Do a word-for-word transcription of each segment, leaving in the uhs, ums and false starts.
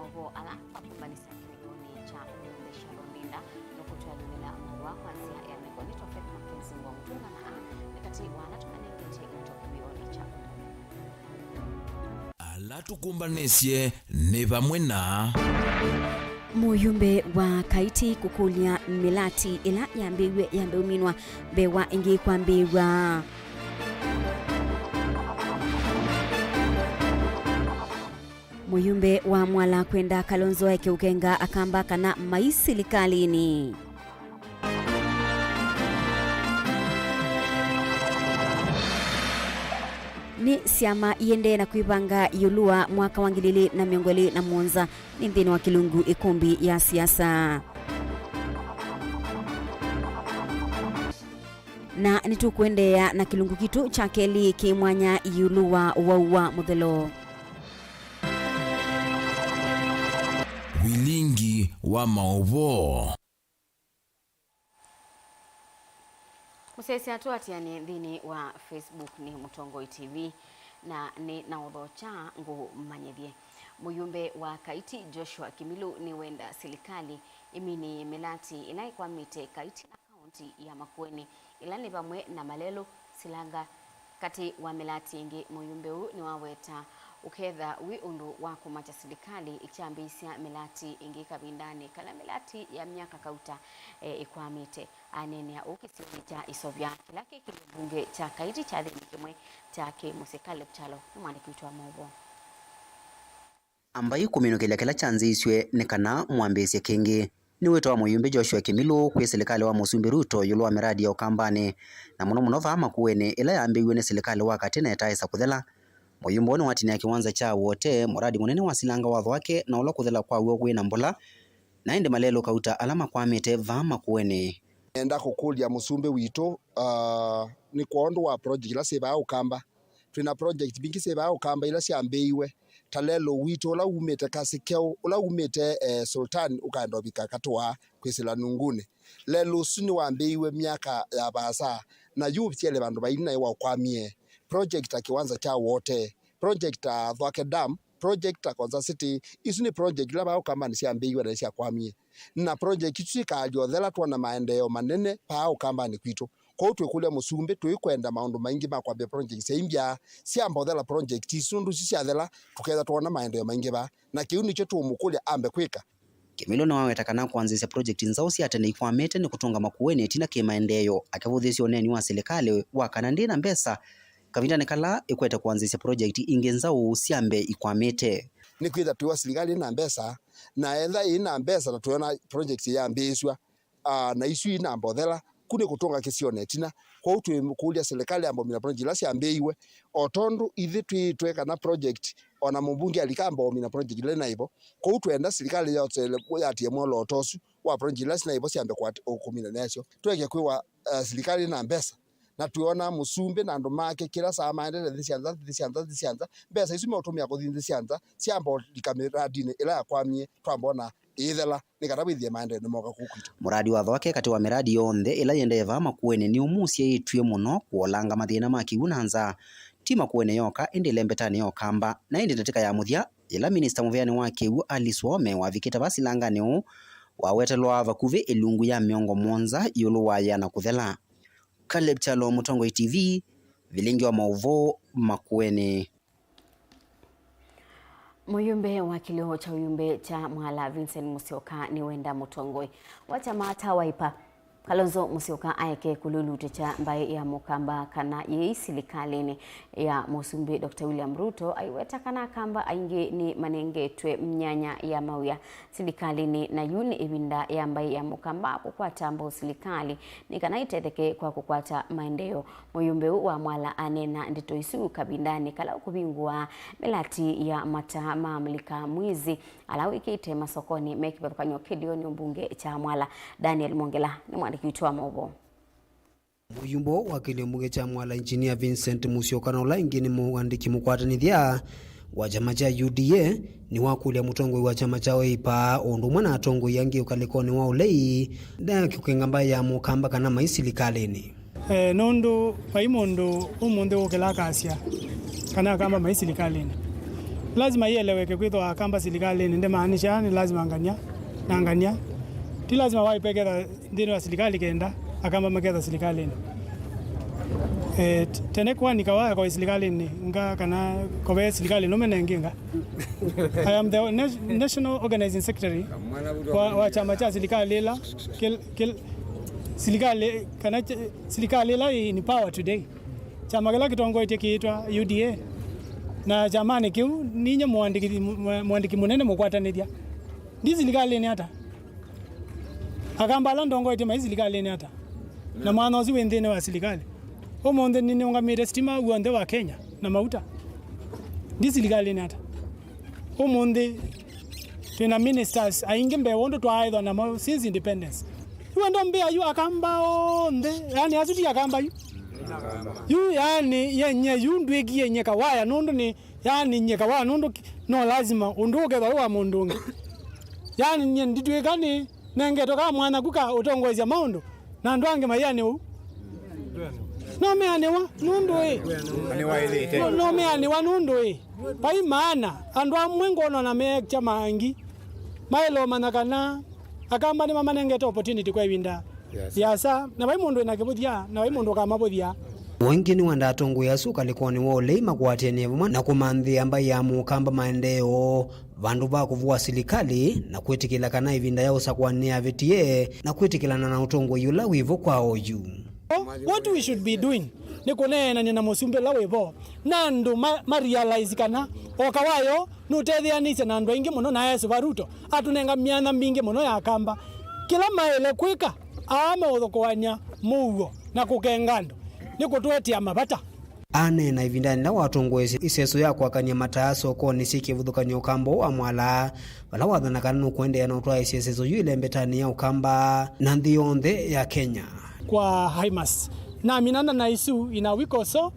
Maũvoo ala twakũmbanĩsya kĩw'ũnĩ kya ũmũnthĩ, Shalom Linda nũkũtũalyũlĩla maũvoo kwa nzĩa ya meko. Nĩ Tofet Mackenzie wa Mũtũnga na a nĩ katĩ wa ala tũmanengete ndeto kĩw'ũnĩ kya ũmũnthĩ. Ala tũkũmbanĩsye nĩ vamwe na. Mũyumbe wa Kaiti kũkũlya mĩlati ĩla yambĩĩw'e yambe ũminwa mbee wa ĩngĩ kwambĩĩw'a. Mũyumbe wa Mwala kwenda Kalonzo eke ũkenga Akamba kana mai silikalĩnĩ. Nĩ syama iendee na kwĩvanga ĩũlũ wa mwaka wa ngili ili na mĩongo ĩlĩ na mũonza nĩ nthĩnĩ wa kĩlungu ĩkũmbi ya siasa. Na nĩtũkũendeea na kĩlungu kitũ kya kelĩ kĩ mwanya ĩũlũ wa ũwau wa mũthelo. Vilingi wa maũvoo. Mũsyaĩĩsya tũatĩanĩe nthĩnĩ wa Facebook nĩ Mũtongoi T V, na nĩ na ũthokya ngũmanyĩthye. Mũyumbe wa Kaiti Joshua Kimilu nĩwenda silikalĩ ĩminĩe mĩlati ĩla ĩkwamĩte Kaiti na kaũnti ya Makueni, ĩla nĩ vamwe na Malelũ, Silanga, katĩ wa mĩlati ĩngĩ. Mũyumbe ũũ nĩwaweta ũkethĩa wĩ ũndũ wa kũmakya silikalĩ ĩkyambĩĩsya mĩlati ĩngĩ kavindanĩ kala mĩlati ya myaka kauta, e, ĩkwamĩte. Aneenea ũu kĩsionĩ kya Ĩseũvya kĩla kĩ kĩlungu mbunge kya Kaiti kyathĩnĩ kĩmwe kya kĩ mũsyĩ. Caleb Kyalo nĩ mwandĩki witũ wa maũvoo. Ambai kũminũkĩlya kĩla kyanzĩĩsw'e nĩ kana mwambĩĩsye kĩngĩ. Nĩ wĩto wa mũyumbe Joshua Kimilu kwĩ silikalĩ wa Mũsumbĩ Ruto ĩũlũ wa mĩradi ya Ũkambanĩ, na mũno mũno vaa Makueni, ĩla yambĩĩw'e nĩ silikalĩ wa katĩ na ĩtaaĩsa kũthela. Mũyumbe ũũ nĩwatinia kĩwanza kya Wote, mũradi mũnene wa Silanga wa Thwake, na ũla kũthela kwaw'o kwĩ na mbũla, na ĩndĩ Malelũ kauta ala makwamĩte vaa Makueni. Nenda kũkũlya mũsumbĩ witũ, ah, nĩ kwondũ wa project ila syĩ vaa Ũkamba. Twĩ na project mbingĩ syĩ vaa Ũkamba ila syambĩĩiwe, ta lelũ witũ ũla umĩte Kasi Keũ, ũla umĩte, eh, Sultan ũkaenda ũvika Katũa kwĩsĩla Nungunĩ. Lelũ ũsu nĩwambĩĩiwe myaka ya vaasa, na yu ũsyele vandũ vaini naĩ waũkwamie. Project ta kĩwanza kya Wote, project ta Thwake Dam, project ta Konza City, isu nĩ project ila vaa Ũkambanĩ syambĩĩiwe na nĩsyakwamie. Na project isu sikaalyũthela twona maendeeo manene vaa Ũkambanĩ kwitũ. Kwoou twĩkũlya mũsumbĩ, tũikwenda maũndũ maingĩ ma kwambĩĩa project syaimbya, syamba ũthela project isu, nũndũ isu syathela, tũkethĩa twona maendeeo maingĩ vaa. Na kĩu nĩkyo tũũmũkũlya ambe kwĩka. Kimilu nĩwaweta kana kwanzĩĩsya project nzaũ sya tene ikwamĩte nĩ kũtũnga Makueni ĩtina kĩ maendeeo, akĩvũthĩĩsya ũneeni wa silikalĩ wa kana ndĩ na mbesa kavindanĩ kala ĩkwete kwanzĩĩsya project ingĩ nzaũ sya mbee ikwamĩte. Nĩkwĩthĩa twĩwa silikalĩ ĩna mbesa, na etha ĩna mbesa na twĩona project yambĩĩsw'a, ah, na isu inamba ũthela, ku nĩ kũtũnga kĩsionĩ ĩtina. Kwoou twĩkũlya silikalĩ yambe ũmina project ila syambĩĩiwe, o tondũ ithyĩ twĩĩtwe kana project, o na mũmbunge alika amba ũmina project ila inaĩvo. Kwoou twenda silikalĩ yotele yatĩe mwolooto ũsu wa project ila sinaĩvo syambe kwat-, kũmina nasyo. Tweke kwĩwa, eh, silikalĩ ĩna mbesa, na twĩona mũsumbĩ na andũ make kĩla saa maendete nthĩ sya nza, nthĩ sya nza, nthĩ sya nza. Mbesa isu meũtũmĩa kũthi nthĩ sya nza syamba ũlika mĩradinĩ ĩla yakwamie, twamba ona ĩĩthela, nĩ kana wĩthĩe maendeeo nĩmoka kũu kwitũ. Mũradi wa Thwake katĩ wa mĩradi yonthe ĩla yĩendee vaa Makueni nĩ ũmwe ũsyaĩtw'e mũno kũolanga mathĩna ma kĩw'ũ na nzaa, ti Makueni yoka, ĩndĩ ĩlembetanĩ ya Ũkamba. Na ĩndĩ ndatĩka ya mũthya, yĩla minista mũvĩanĩ wa kĩw'ũ Alice Wahome wavikĩte vaa silanganĩ ũũ, wawetelwa vakuvĩ ĩlungu ya mĩongo mũonza ĩũlũ wa yĩana kũthela. Caleb Kyalo, Mũtongoi T V, vilingi wa maũvoo, Makueni. Mũyumbe wa kĩlĩo kya ũyumbe kya Mwala Vincent Musyoka nĩwenda mũtongoi wa kyama kya Wiper Kalonzo Musyoka aeke kũlulutĩkya mbaĩ ya Mũkamba kana yĩi silikalĩnĩ ya Mũsumbĩ Doctor William Ruto, aiweta kana Akamba aingĩ nĩmanengetwe myanya ya mawĩa silikalĩnĩ, na yu nĩ ĩvinda ya mbaĩ ya Mũkamba kũkwata mbau silikalĩ nĩ kana ĩtetheke kwa kũkwata maendeeo. Mũyumbe ũũ wa Mwala aneena ndeto isu kavindanĩ kala ũkũvingũa mĩlati ya mataa ma mũlika mwizi ala wĩkĩte masokonĩ me kĩvathũkany'o kĩlĩonĩ mbunge kya Mwala. Daniel Mwongela nĩ mwandĩki witũ wa maũvoo. Mũyumbe wa kĩlĩo mbunge kya Mwala, Engineer Vincent Musyoka, na ũla ĩngĩ nĩ mũandĩki mũkwatanĩthya wa kyama kya U D A, nĩwakũlya mũtongoi wa kyama kya Wiper o ũndũ ũmwe na atongoi angĩ ũkalĩkonĩ wa ũlei ndeke kũkenga mbaĩ ya Mũkamba kana mai silikalĩnĩ. Eh, nũndũ vai mũndũ ũmũnthĩ ũkĩla akasya kana Akamba mai silikalĩnĩ, Lazima ieleweke kwĩthwa Akamba silikalĩnĩ ndĩmaanisha nĩ lazima ngania na ngania. Ti lazima Wiper ĩketha nthĩnĩ wa silikalĩ kenda Akamba maketha silikalĩnĩ. Eh, t-, tene kwani Kawaya kwa silikalĩnĩ nga kana kove silikalĩ nũme nengĩ nga. I am the na-, national organizing secretary wa, wa kyama kya silikalĩ ĩla kĩl-, kĩl-, silikalĩ kana ch-, silikalĩ ĩla ĩ in power today. Kyama kĩla kĩtongoetye kĩĩtwa U D A, na kyamanĩ kĩu ninyie mũandĩki, mũ-, mũandĩki mũnene mũkwatanĩthya. Ndi silikalĩnĩ ata? Akamba ala ndongoetye mai silikalĩnĩ ata? Na mwana ũsu wĩ nthĩnĩ wa silikalĩ. Ũmũnthĩ nĩnĩũngamĩte sitima w'onthe wa Kenya na mauta. Ndi silikalĩnĩ ata? Ũmũnthĩ twĩna ministers aingĩ mbee wa ũndũ twaaĩthwa namo since independence. Yu enda ũmbĩa yu Akamba onthe, yani asu ti Akamba yu. Yu yani yenye yu ndwĩkie nye Kawaya nũndũ nĩ, yani nye Kawaya nũndũ ki-, no lazima ũndũ ũkethwa wĩ wa mũndũ ũngĩ. Yani nye nditwĩka nĩ nengetwe ka mwanya ku ka ũtongoesya maũndũ na andũ angĩ maiane ũu. No meanĩwa nũndũ ĩ. No, no meanĩwa nũndũ ĩ. Vai maana andũ amwe ngona na meekya mangi maĩle ũmanya kana Akamba nĩmamanengete opportunity kwa ĩvinda yĩasa, na vai mũndũ wĩna kĩvũthya, na vai mũndũ ũkamavũthya. O ĩngĩ nĩwendaa atongoi asu ũkalĩkonĩ wa ũlei makwatĩanĩe vamwe na kũmanthĩa mbaĩ ya Mũkamba maendeeo vandũ va kũvũa silikalĩ na kwĩtĩkĩla kana ĩvinda ya ũsakũani nĩyavĩtie na kwĩtĩkĩlana na ũtongoi ũla wĩvo kwa oyu. What we should be doing nĩ kũneenany'a na mũsumbĩ ũla wĩvo na andũ ma, ma realize kana o Kawaya nũtetheanĩisye na andũ aingĩ mũno, na esũva Ruto atũnenga myanya mingĩ mũno ya Akamba. Kĩla maĩle kwĩka, aa meũthũkũany'a mũuo na kũkenga andũ, nĩ kũtũetea mavata. Aneena ĩvindanĩ yĩla watongoesye ĩseso ya kwakany'a mataa sokonĩ syĩ kĩvathũkany'o Ũkamba ũũ wa Mwala, vala wathana kana nũkũendeea na ũtwaĩĩsya ĩseso yu ĩlembetanĩ ya Ũkamba na nthĩ yonthe ya Kenya. Kwa Himas, naminana na isu ina wiko so,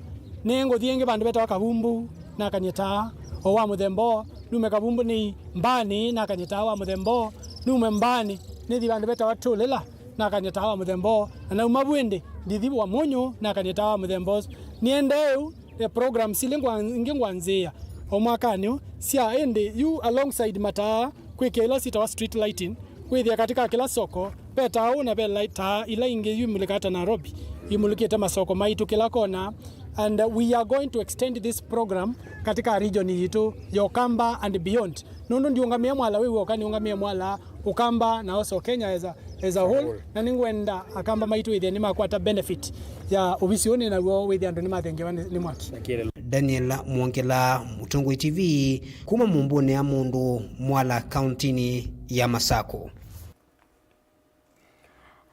nĩ ngũthi ĩngĩ vandũ vetawa Kavumbu, nakany'e taa o wa mũthemba ũũ, nume Kavumbu nĩ Mbaani, nakany'e taa wa mũthemba ũũ, nume Mbaani nĩthi vandũ vetawa Tulila, nakany'e taa wa mũthemba ũũ, na nauma vu ĩndĩ ndithi wa Mũnyũ, nakany'e taa wa mũthemba ũsu. Nĩendee ũu, e, programs ilĩ ngwa-, ingĩ ngwanzĩĩa o mwakanĩ ũũ sya ĩndĩ yu alongside mataa kwĩkĩa ila syĩtawa street lighting, wĩthĩa katĩ ka kĩla soko ve taa ũũ na ve light, taa ila ingĩ yu imulĩkaa ta Nairobi imulĩkĩte masoko maitũ kĩla kona. And, uh, we are going to extend this program katika region yitũ ya Ũkamba and beyond. Nũndũ ndiũngamĩe Mwala wĩ w'oka, nĩũngamĩe Mwala, Ũkamba, na also Kenya as a, as a whole. Na nĩngwenda Akamba maitũ wĩthĩa nĩmakwata benefit ya ũvisi ũũ nĩ naw'o, wĩthĩa andũ nĩmathengewa nĩ, nĩ mwaki. Daniel Mwongela, Mũtongoi T V, kuma Mũmbũnĩ ya Mũndũ, Mwala, kauntinĩ ya Masako.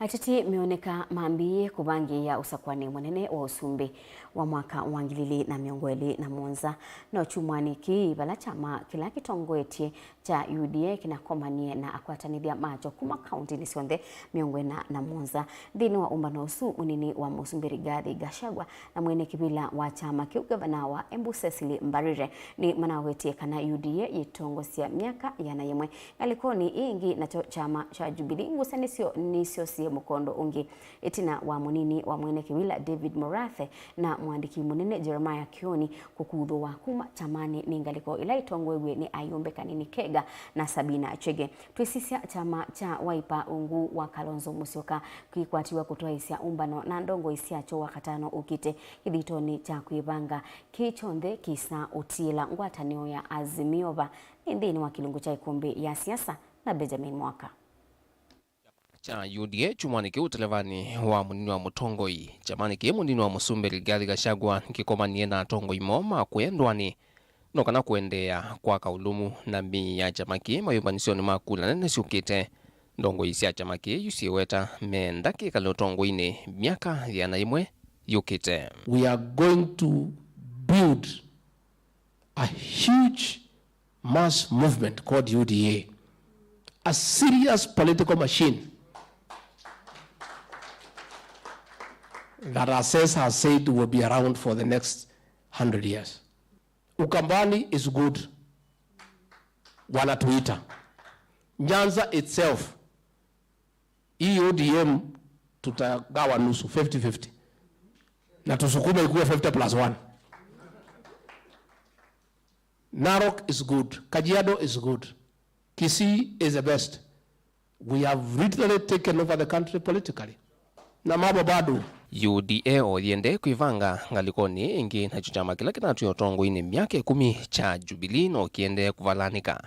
Ateti meoneka mambĩĩe kũvangĩĩa ũsakũani mũnene wa ũsumbĩ wa mwaka wa ngili ili na mĩongo ĩlĩ na mũonza. No kyumwanĩ kĩĩ, vala kyama kĩla kĩtongoetye kya U D A kĩnakomanie na akwatanĩthya makyo kuma kauntinĩ syonthe mĩongo ĩna na mũonza. Nthĩnĩ wa ũmbano ũsu, mũnini wa mũsumbĩ Rigathi Gachagua na mwene kĩvĩla wa kyama kĩu, ngavana wa Embu Cecily Mbarire, nĩmanawetie kana U D A yĩtongosya myaka ĩana yĩmwe. Ngalĩkonĩ ĩĩ ĩngĩ, nakyo kyama kya Jubilee, ngusanĩsyo nĩsyosie mũkondo ũngĩ ĩtina wa mũnini wa mwene kĩvĩla David Murathe na mũandĩki mũnene Jeremiah Kioni kũkuthũwa kuma kyamanĩ nĩ ngalĩko ĩla ĩtongoew'e nĩ ayũmbe Kanini Kega na Sabina Chege. Twĩsisya kyama kya Wiper ungu wa Kalonzo Musyoka kĩkwatiwe kũtwaĩsya ũmbano na ndongoi syakyo Wakatano ũkĩte kĩthitonĩ kya kwĩvanga. Kĩĩ kyonthe kĩsaa ũtiĩla ngwatanĩo ya Azimio va nĩ nthĩnĩ wa kĩlungu kya ĩkũmbĩ ya siasa na Benjamin Mwaka. Kya U D A kyumwanĩ kĩu ũtelevanĩ wa mũnini wa mũtongoi. Kyamanĩ kĩĩ mũnini wa mũsumbĩ Rigathi Gachagua nĩkĩkomanie na atongoi moo ma kũya ndũanĩ no kana kũendeea kwaka ũlũmu na mĩĩ ya kyama kĩĩ mayũmbanĩsyonĩ ma kula nene syũkĩte. Ndongoi sya kyama kĩĩ yu syĩweta meenda kĩkale ũtongoinĩ myaka yĩana yĩmwe yũkĩte. We are going to build a huge mass movement called U D A, a serious political machine that our sense has said will be around for the next hundred years. Ukambani is good, wanatuita. Nyanza itself, hii O D M tutagawa nusu, fifty fifty. Na tusukume ikuwe fifty plus one. Narok is good. Kajiado is good. Kisii is the best. We have literally taken over the country politically. Na mambo bado. U D A o yĩendee kwĩvanga ngalĩkonĩ ĩngĩ, nakyo kyama kĩla kĩnatw'ĩe ũtongoinĩ myaka ĩkũmi kya Jubilee no kĩendee kũvalanĩka.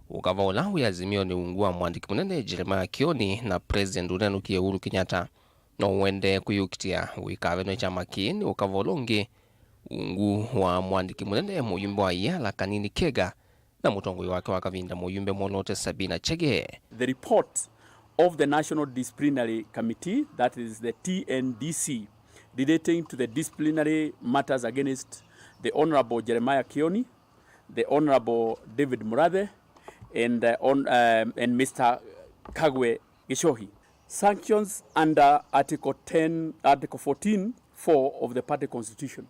Ũkava ũla wĩ Azimio nĩ ungu wa mwandĩki mũnene Jeremiah Kioni na President ũnenũkie Uhuru Kenyatta no ũendee kwĩyũkitĩa wĩkavenwe kyama kĩĩ nĩ ũkava ũla ũngĩ, ungu wa mwandĩki mũnene mũyumbe wa Iala Kanini Kega na mũtongoi wake wa kavinda mũyumbe mwolote Sabina Chege. The report of the National Disciplinary Committee, that is the T N D C, relating to the disciplinary matters against the Honorable Jeremiah Kioni, the Honorable David Murathe, and, uh, on, um, and Mister Kagwe Gichohi. Sanctions under Article ten, Article fourteen four of the party constitution.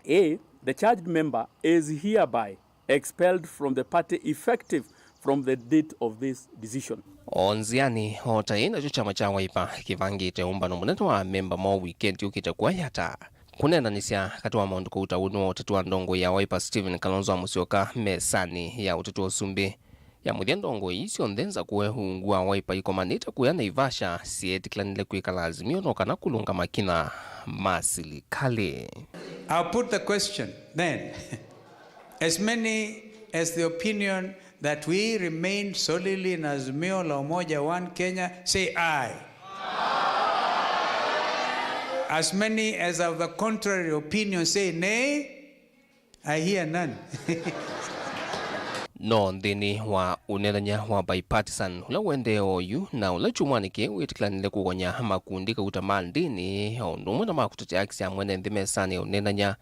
A, the charged member is hereby expelled from the party effective from the date of this decision. O nzĩanĩ o ta ĩĩ, nakyo kyama kya Wiper kĩvangĩte ũmbano mũnene wa amemba moo wikendi yũkĩte kũa yata. Kũneenanĩsya katĩ wa maũndũ kũu ta ũnĩ wa ũteti wa ndongoi ya Wiper Stephen Kalonzo wa Musyoka mesanĩ ya ũteti wa ũsumbĩ ya mũthya, ndongoi ii syonthe nzakũe ungu wa Wiper ikomanĩte kũya Naivasha syeetĩkĩlanile kwĩkala Azimio no kana kũlũnga makinya ma silikalĩ. I'll put the question then. As many as the opinion that we remain solidly in Azimio la Umoja One Kenya, say aye. As many as have the contrary opinion, say nay. I hear none. No nthĩnĩ wa ũneenany'a wa bipartisan ũla ũendee oyu na ũla kyumwanĩ kĩĩ wĩtĩkĩlanile kũgonya makundi kauta ma ndĩni o ũndũ ũmwe na ma kũtetea haki sya mwene nthĩ mesanĩ ya ũneenany'a,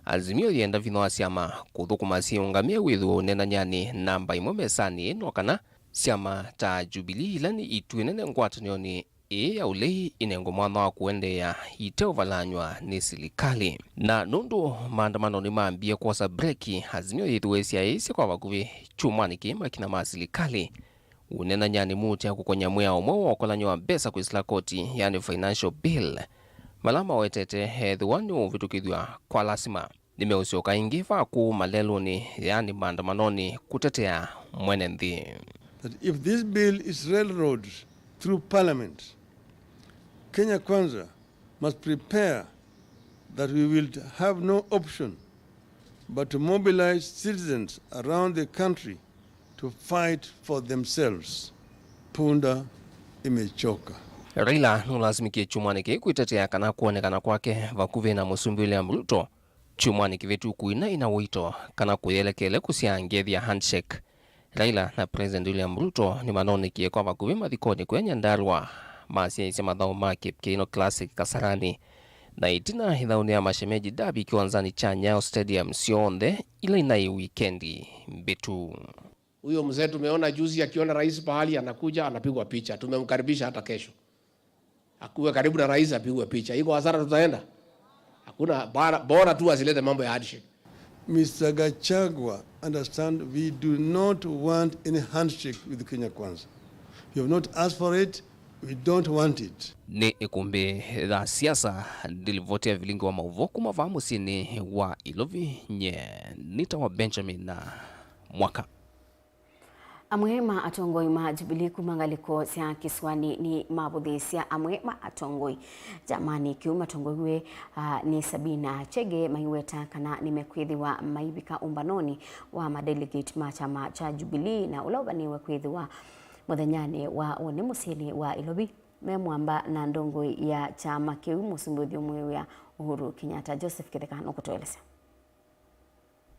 Azimio yĩenda vinya wa syama kũthũkũma syĩũngamĩe wĩthĩwe ũneenany'anĩ namba ĩmwe mesanĩ ĩĩ no kana syama ta Jubilee ila nĩ itu ĩnene ngwatanĩonĩ ĩĩ ya ũlei inengwe mwanya wa kũendeea iteũvalanywa nĩ silikalĩ. Na nũndũ maandamano nĩmambie kwosa breki, Azimio yĩthĩwe ĩsyaĩĩsye kwa vakuvĩ kyumwanĩ kĩĩ makinya ma silikalĩ ũneenany'anĩ mũũtea kũkonya mwĩao ũmwe wa ũkolany'o wa mbesa kwĩsĩla koti, yani financial bill, vala mawetete ethĩwa nĩũvĩtũkĩthw'a kwa lasima. Nĩmeũsyoka ĩngĩ vakũ malelũnĩ, yaani maandamanonĩ, kũtetea mwene nthĩ. That if this bill is railroaded through parliament, Kenya Kwanza must prepare that we will have no option but to mobilize citizens around the country to fight for themselves. Punda imechoka. Raila nũlasimĩkie kyumwanĩ kĩĩ kwĩtetea kana kwonekana kwake vakuvĩ na mũsumbĩ William Ruto kyumwanĩ kĩvĩtu kũina ina ũito kana kũyelekele kũsyaa ngethi ya handshake. Raila na President William Ruto nĩmanonekie kwa vakuvĩ mathikonĩ kũya Nyandarua masyaĩĩsya mathaũ ma Kipkeino Classic Kasarani, na ĩtina ĩthaũnĩ ya Mashemeji Derby kĩwanzanĩ kya Nyayo Stadium, syonthe ila inaĩ wikendi mbĩtu. Huyo mzee tumeona juzi akiona rais pahali anakuja anapigwa picha, tumemkaribisha hata kesho. Akuwe karibu na rais apigwe picha. Iko hasara tutaenda? Hakuna, bora, bora tu asilete mambo ya handshake. Mister Gachagua, understand we do not want any handshake with Kenya Kwanza. You have not asked for it, we don't want it. Nĩ ĩkũmbĩ ya siasa, ndilivoti ya vilingi wa maũvoo kuma vaa mũsyĩnĩ wa Ilovi, nye nĩtawa Benjamin Mwaka. Amwe ma atongoi ma Jubilee kuma ngalĩko sya kĩsũanĩ nĩmavũthĩĩsya amwe ma atongoi kyamanĩ kĩu matongoiw'e, ah, nĩ Sabina Chege, maiweta kana nĩmekwĩthĩwa maivika ũmbanonĩ wa madelegate ma kyama kya Jubilee na ũla ũvanĩwe kwĩthĩwa mũthenyanĩ wa ũnĩ mũsyĩnĩ wa Ilovi me mwamba na ndongoi ya kyama kĩu, mũsumbĩ ũthyũmũĩw'a Uhuru Kenyatta. Joseph Kĩtheka nũkũtũelesya.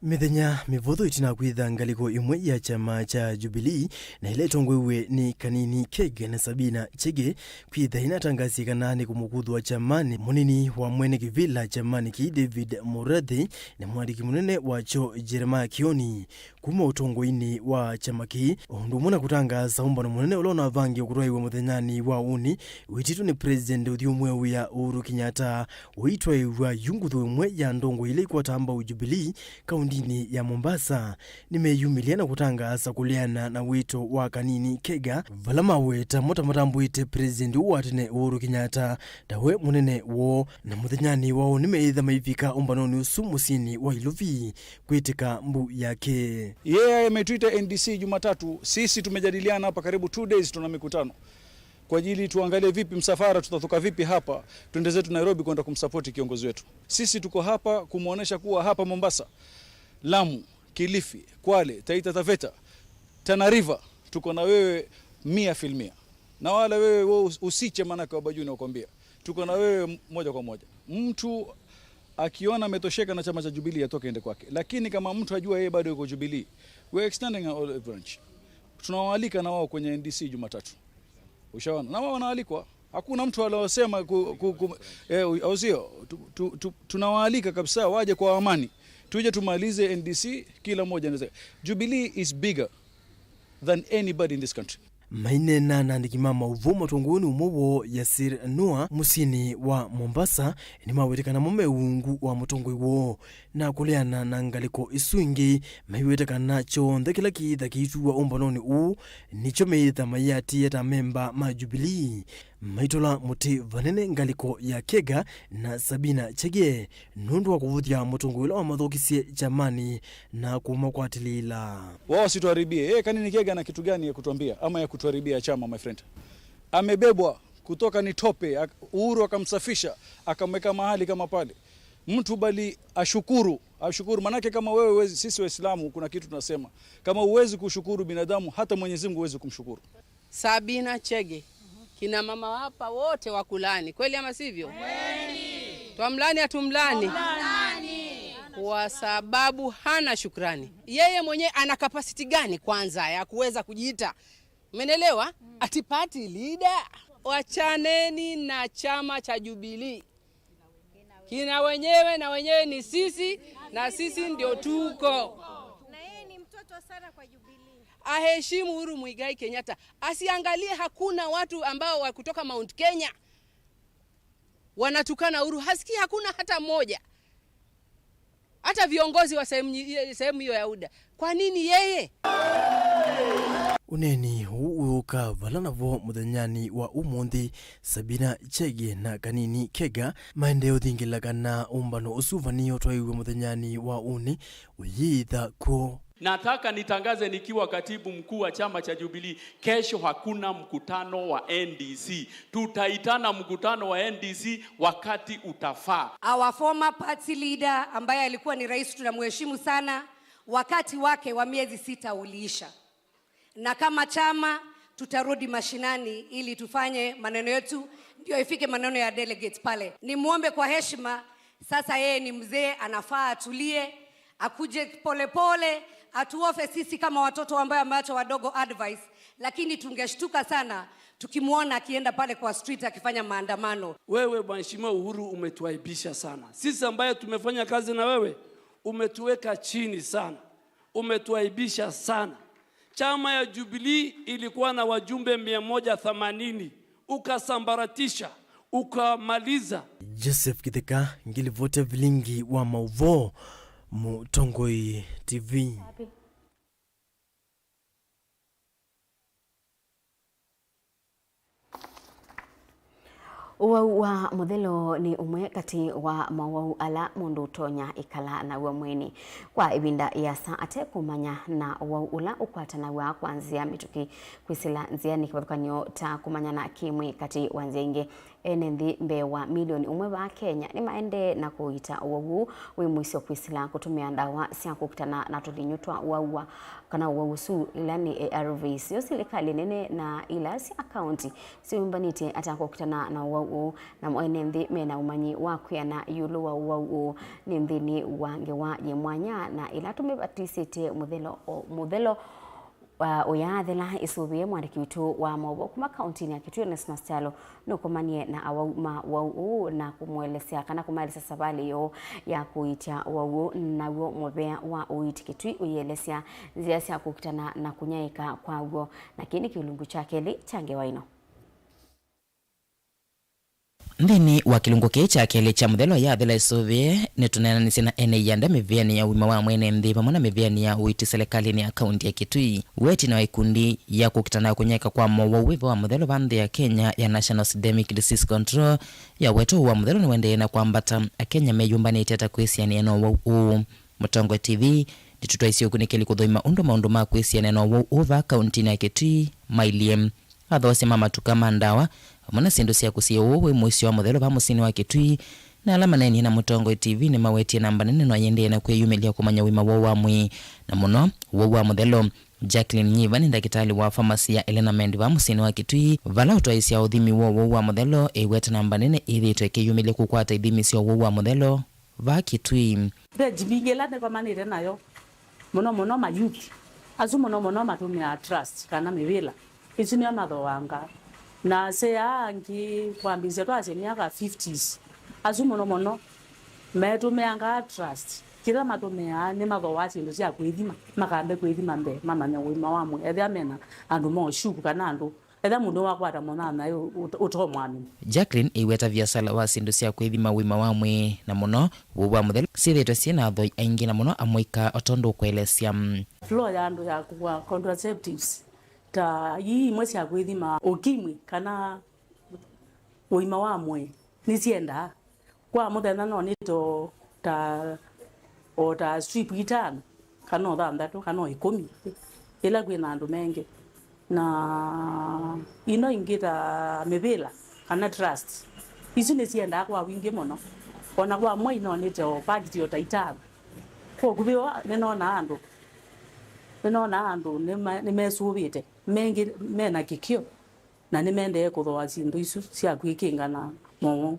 Mĩthenya mĩvũthũ ĩtina wa kwĩtha ngalĩko ĩmwe ya kyama kya Jubilee na ĩla ĩtongoew'e nĩ Kanini Kege na Sabina Chege kwĩtha ĩnatangasie kana nĩ kũmũkuthũa kyamanĩ, mũnini wa mwene kĩvĩla kyamanĩ kĩĩ David Murathe na mwandĩki mũnene wakyo Jeremiah Kioni kuma ũtongoinĩ wa kyama kĩĩ, o ũndũ ũmwe na kũtangaasa ũmbano mũnene ũla ũnavangie kũtwaĩwa mũthenyanĩ wa ũnĩ wĩtĩtwe nĩ President ũthyũmũĩw'a Uhuru Kenyatta ũitwaĩw'a yu nguthu ĩmwe ya ndongoi ila ikwataa mbau Jubilee kaũntĩ Ndini ya Mombasa nĩmeyumĩlya na kũtangaasa kũleana na wĩto wa Kanini Kega, vala maweta mo ta matambũĩte President ũũ wa tene Uhuru Kenyatta ta we mũnene woo, na mũthenyanĩ wa ũnĩ meĩtha maivika ũmbanonĩ ũsu mũsyĩnĩ wa Ilovi kwĩtĩka mbu yake. Yeye ametuita N D C Jumatatu, sisi tumejadiliana hapa karibu two days, tuna mikutano kwa ajili tuangalie vipi msafara tutatoka vipi hapa, twende zetu Nairobi kwenda kumsupport kiongozi wetu. Sisi tuko hapa kumwonyesha kuwa hapa Mombasa, Lamu, Kilifi, Kwale, Taita Taveta, Tana River, tuko na wewe mia filmia. Na wala wewe, wewe us-, usiche, maanake Wabajuni wakwambia. Tuko na wewe m-, moja kwa moja. Mtu akiona ametosheka na chama cha Jubilee, atoke ende kwake. Lakini kama mtu ajua yeye bado yuko Jubilee, we're extending our olive branch. Tunawaalika na wao kwenye N D C Jumatatu. Ushaona? Na wao wanaalikwa. Hakuna mtu aliosema ku, ku, ku, eh, au sio? Tu, tu, tu, tunawaalika kabisa waje kwa amani. Tuje tumalize N D C, kila mmoja anaweza. Jubilee is bigger than anybody in this country. Maineena na andĩki ma maũvoo mũtongoi nĩ ũmwe woo Yasir Noor mũsyĩnĩ wa Mombasa, nĩmawĩte kana mo me ungu wa mũtongoi woo, na kũleana na ngalĩko isu ingĩ, maiwĩte kana kyonthe kĩla kĩitha kĩituwa ũmbanonĩ ũũ nĩkyo meĩtha maiatĩĩe ta memba ma Jubilee. Maitũla mũtĩ vanene ngalĩko ya Kega na Sabina Chege nũndũ wa kũvũthya mũtongoi ũla wamathokisye kyamanĩ na kũmakwatĩlĩĩla. Wao wasituharibie. Yeye Kanini Kega ana kitu gani ya kutuambia ama ya kutuharibia chama, my friend? Amebebwa kutoka ni tope, ak-, Uhuru akamsafisha, akamweka mahali kama pale. Mtu bali ashukuru, ashukuru. Manake kama wewe huwezi, sisi Waislamu kuna kitu tunasema, kama huwezi kushukuru binadamu, hata Mwenyezi Mungu huwezi kumshukuru. Sabina Chege, kina mama hapa wote wakulani, kweli ama sivyo? Kweli. Twamlani, hatumlani? Twamlani. Kwa sababu hana shukrani. Yeye mwenyewe ana capacity gani kwanza ya kuweza kujiita, umenelewa? Ati party leader? Wachaneni na chama cha Jubilee. Kina wenyewe na wenyewe ni sisi, na sisi ndio tuko. Na yeye ni mtoto sana kwa Jubilee. Aheshimu Uhuru Muigai Kenyatta. Asiangalie, hakuna watu ambao wa kutoka Mount Kenya wanatukana Uhuru. Hasikii, hakuna hata mmoja. Hata viongozi wa sehemu nyi-, sehemu hiyo ya UDA. Kwa nini yeye? Ũneeni ũũ wĩũka vala navo mũthenyanĩ wa ũmũnthĩ, Sabina Chege na Kanini Kega maendee ũthingĩla kana ũmbano ũsu vanĩo twaĩw'e mũthenyanĩ wa ũnĩ ũyĩtha kw'o. Nataka nitangaze nikiwa katibu mkuu wa chama cha Jubilee, kesho hakuna mkutano wa N D C. Tutaitana mkutano wa N D C wakati utafaa. Our former party leader ambaye alikuwa ni rais, tunamheshimu sana, wakati wake wa miezi sita uliisha. Na kama chama tutarudi mashinani ili tufanye maneno yetu, ndio ifike maneno ya delegates pale. Nimwombe kwa heshima, sasa yeye ni mzee, anafaa atulie, akuje polepole, atuofe sisi kama watoto ambayo ameacha wadogo advice, lakini tungeshtuka sana tukimwona akienda pale kwa street akifanya maandamano. Wewe Mheshimiwa Uhuru umetuaibisha sana. Sisi ambaye tumefanya kazi na wewe, umetuweka chini sana. Umetuaibisha sana. Chama ya Jubilee ilikuwa na wajumbe mia moja themanini, ukasambaratisha, ukamaliza. Joseph Kitheka, ngilivoti ya vilingi wa maũvoo, Mũtongoi T V. Ũwau wa mũthelo nĩ ũmwe katĩ wa mawau ala mũndũ ũtonya ĩkala naw'o mwĩĩnĩ. Kwa ĩvinda ĩasa ate kũmanya na ũwau ũla ũkwatanaw'a kwa nzĩa mĩtũkĩ kwĩsĩla nzĩanĩ, kĩvathũkany'o ta kũmanyana kĩ-mwĩĩ katĩ wa nzĩa ingĩ. Ene nthĩ mbee wa milioni ũmwe vaa Kenya nĩmaendee na kũiita ũwau ũũ wĩ mũisyo kwĩsĩla kũtũmĩa ndawa sya kũkitana na tũlinyũ twa ũwau wa, kana ũwau ũsu, ila nĩ A R Vs. Yo silikalĩ nene na ila sya kaunti syĩyũmbanĩtye ata kũkitana na ũwau ũũ, namo ene nthĩ mena ũmanyi wa kwĩana ĩũlũ wa ũwau ũũ nĩ nthĩnĩ wa ngewa yĩ mwanya na ila tũmĩvatisĩtye mũthelo o mũthelo. Wa ũyaathela ĩsũvĩe, mwandĩki witũ wa maũvoo kuma kauntinĩ ya Kitui, Onesmus Kyalo, nũkomanie na awau ma ũwau ũũ na kũmũelesya kana kũmaelesya savalĩ yoo ya kũiitya ũwau ũũ, naw'o mũvea wa ũiiti Kitui ũyĩelesya nzĩa sya kũkitana na kũnyaĩĩka kwaw'o, na kĩĩ nĩ kĩlungu kya kelĩ kya ngewa ĩno. Nthĩnĩ wa kĩlungu kĩĩ kya kelĩ kya mũthelo yathela ĩsũvĩe, nĩtũneenanisye na ene ianda mĩvĩanĩ ya ũima wa mwene nthĩ vamwe na mĩvĩanĩ ya ũiiti silikalĩnĩ ya kaunti ya Kitui. Wĩtina wa ikundi ya kũkitana kũnyaĩĩka kwa mowau wĩva wa mũthelo va nthĩ ya Kenya ya National Syndemic Disease Control yaweta ũwau wa mũthelo nĩũendee na kwambata, Akenya meyũmbanĩtye ata kwĩsianĩa na ũwau ũũ? Mũtongoi T V nĩtũtwaisye ũkunĩkĩli kũthũima ũndũ maũndũ ma kwĩsianĩa na ũwau ũũ vaa kauntinĩ ya Kitui mailyĩ. Athoosya ma matuka ma ndawa vamwe na syĩndũ sya kũsiĩĩa ũwau wĩ mũisyo wa mũthelo vaa mũsyĩnĩ wa Kitui, na ala maneenie na Mũtongoi T V nĩmawetie namba nene no yĩendee na kwĩyumĩlya kũmanya ũima woo wa mwĩĩ, na mũno ũwau wa mũthelo. Jacqueline Nyiva nĩ ndakĩtalĩ wa famasi ya Elenamed vaa mũsyĩnĩ wa Kitui, vala ũtwaĩĩsya ũthimi wa ũwau wa mũthelo ĩweta namba nene ĩthĩĩtwe ĩkĩyumĩlya kũkwata ithimi sya ũwau wa mũthelo vaa Kitui. Ve mbingĩ ĩla nĩkomanĩte nayo, mũno mũno ma youth. Asu mũno mũno matũmĩaa trust kana mĩvĩla. Isu nĩo mathooangaa. Na asyai aa angĩ kwambĩĩsya twasye myaka fifties. Asu mũno mũno metũmĩangaa trust. Kĩla matũmĩaa nĩmathooaa syĩndũ sya kwĩthima, makambe kwĩthima mbee, mamanye ũima wa mwĩĩ. Ethĩwa mena andũ ma ũshuku kana andũ, ethĩwa mũndũ wakwata mũnyanyae ũ-, ũt-, ũtomwamini. Jacqueline ĩweta viasala wa syĩndũ sya kwĩthima ũima wa mwĩĩ, na mũno ũwau wa mũthelo syĩthĩĩtwe syĩ na athoi aingĩ, na mũno amũika, o tondũ ũkũelesya. Flow ya andũ ya kũkua contraceptives, ta ii imwe sya kwĩthima ũkimwi kana ũima wa mwĩĩ nĩsyendaa. Kwa mũthenya no nĩte o ta, o ta strip itano, kana o thanthatũ, kana o ĩkũmi, ĩla kwĩ na andũ mengĩ. Na ino ingĩ ta mĩvĩla, kana trust, isu nĩsyendaa kwa wingĩ mũno. O na kwa mwei no nĩte o pakiti o ta itano. Kwa ũkuvĩ ũũ nĩnonaa andũ, nĩnonaa andũ nĩma-, nĩmesũvĩte, mengĩ mena kĩkĩo. Na nĩmaendee kũthooa syĩndũ isu sya kwĩkĩnga na mowau.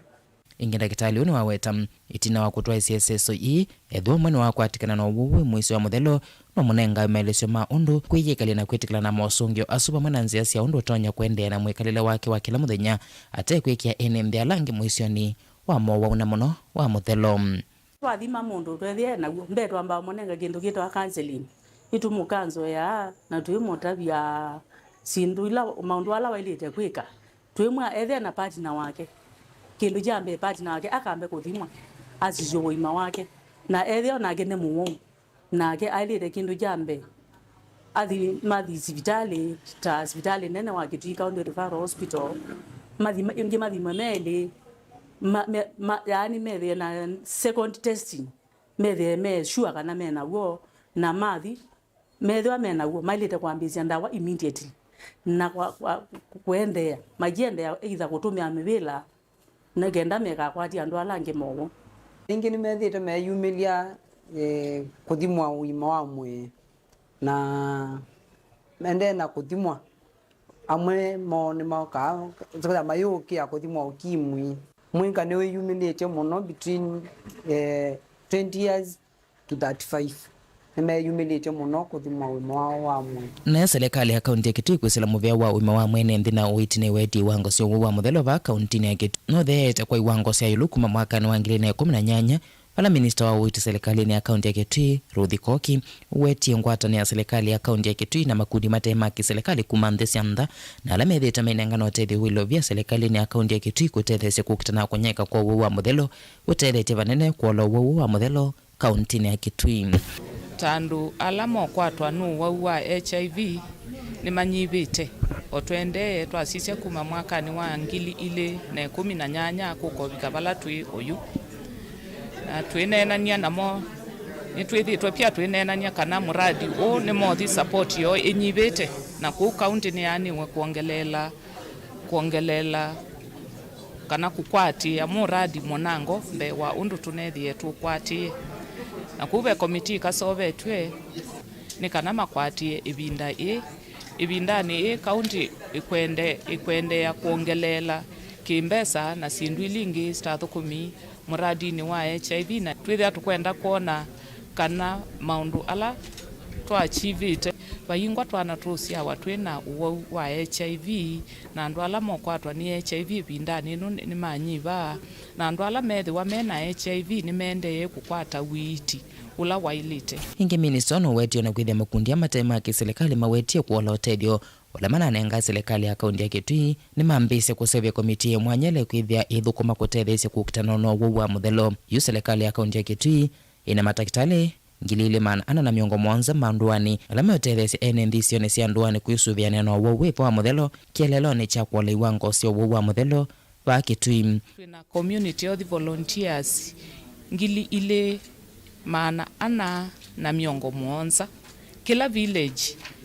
Ĩngĩ ndakĩtalĩ ũũ nĩwaweta, ĩtina wa kũtwaĩsya ĩseso ii, ethĩwa ũmwe nĩwakwatĩkana na ũwau wĩ mũisyo wa mũthelo, no mũnengawe maelesyo ma ũndũ kwĩyĩkalya na kwĩtĩkĩlana na mosũngĩo asu vamwe na nzĩa sya ũndũ ũtonya kũendeea na mwĩkalĩle wake wa kĩla mũthenya, ate kwĩkĩa ene nthĩ ala angĩ mũisyonĩ wa mowau, na mũno wa mũthelo. Twathima mũndũ twethĩa e naw'o, mbee twambaa ũmũnenga kĩndũ kĩtawa counseling. Nĩtũmũkanzoeaa na tũimũtavya syĩndũ ila, maũndũ ala waĩlĩte kwĩka. Tũimwĩa ethĩa na partner wake, kĩndũ kya mbee partner wake akambe kũthimwa, asisye ũima wake. Na ethĩa o nake nĩ mũwau, nake aĩlĩte kĩndũ kya mbee athi, mathi sivitalĩ, ta sivitalĩ nene wa Kitui County Referral Hospital, mathi, ĩngĩ mathimwe me elĩ, ma, me, ma, yaani methĩe na second testing, methĩe me sure kana me naw'o, na mathi, methĩwa me naw'o, maĩlĩte kwambĩĩsya ndawa immediately, na kwa, kwa, kũendeea, makiendeea either kũtũmĩa mĩvĩla, nĩ kenda mekakwatie andũ ala angĩ mowau. Ningĩ nĩmethĩĩtwe meyumĩlya, eh, kũthimwa ũima wa mwĩĩ, na maendee na kũthimwa. Amwe moo nĩmokaa, sasa mayũkĩa kũthimwa ũkimwi. Mwĩka nĩwĩyumĩlĩtye mũno between, eh, twenty years to thirty-five. Nĩmeyumĩlĩtye mũno kũthimwa ũima wao wa mwĩĩ. Nayo silikalĩ ya kaunti ya Kitui kwĩsĩla mũvea wa ũima wa mwene nthĩ na ũiiti nĩwetie iwango sya ũwau wa mũthelo vaa kauntinĩ ya Kitui. Nũtheete kwa iwango sya ĩũlũ kuma mwakanĩ wa ngili ilĩ na ĩkũmi na nyanya, vala minista wa ũiiti silikalĩnĩ ya kaunti ya Kitui, Ruth Koki, ũwetie ngwatanĩo ya silikalĩ ya kaunti ya Kitui na makundi mate ma kĩsilikalĩ kuma nthĩ sya nza, na ala methĩĩtwe mainengana ũtethyo wĩ ilovia silikalĩnĩ ya kaunti ya Kitui kũtetheesya kũkitana na kũnyaĩĩka kwa ũwau wa mũthelo, ũtetheetye vanene kũola ũwau wa mũthelo kauntinĩ ya Kitui. Ta andũ ala mokwatwa nĩ ũwau wa H I V nĩmanyivĩte, o tũendee twasisya kuma mwakanĩ wa ngili ilĩ na ĩkũmi na nyanya kũkovika vala twĩ oyu. Na twĩneenany'a namo, nĩtwĩthĩĩtwe pia twĩneenany'a kana mũradi ũũ nĩ mothi support yoo ĩnyivĩte, na kũu kaunti nĩyaanĩwe kwongeleela, kwongeleela kana kũkwatĩĩa mũradi mũnango mbee wa ũndũ tũnethĩe tũkwatĩĩe. Na kũu ve komitii kasovetw'e nĩ kana makwatĩĩe ĩvinda ĩĩ. Ĩvindanĩ ĩĩ, kaunti ĩkwende-, ĩkwendeea kwongeleela kĩmbesa na syĩndũ ila ingĩ sitathũkũmi mũradinĩ wa H I V, na twĩthĩa tũkwenda kwona kana maũndũ ala twakyivĩte, vaingwa twana tũũsyawa twĩ na ũwau wa H I V, na andũ ala mokwatwa nĩ H I V ĩvindanĩ ĩno nĩ-, nĩmanyiva, na andũ ala methĩwa me na H I V nĩmaendee kũkwata ũiiti ũla waĩlĩte. Ĩngĩ, minista nũwetie o na kwĩthĩa makundi aa mate ma kĩsilikalĩ mawetie kũola ũtethyo Ala mananenga silikalĩ ya kaunti ya Kitui nĩmambĩĩsye kũseũvya komitii ya mwanya ĩla ĩkwĩthĩa ĩithũkũma kũtetheesya kũkitana na ũwau wa mũthelo. Yu silikalĩ ya kaunti ya Kitui ĩna matakĩtalĩ ngili ilĩ maana ana na mĩongo mũonza ma ndũanĩ ala meũtetheesya ene nthĩ isionĩ sya ndũanĩ kwĩsũvĩanĩa na ũwau wĩ vo wa mũthelo kĩeleelonĩ kya kũola iwango sya ũwau wa mũthelo vaa Kitui. Twĩna community health volunteers ngili ilĩ maana ana na mĩongo mũonza kĩla village,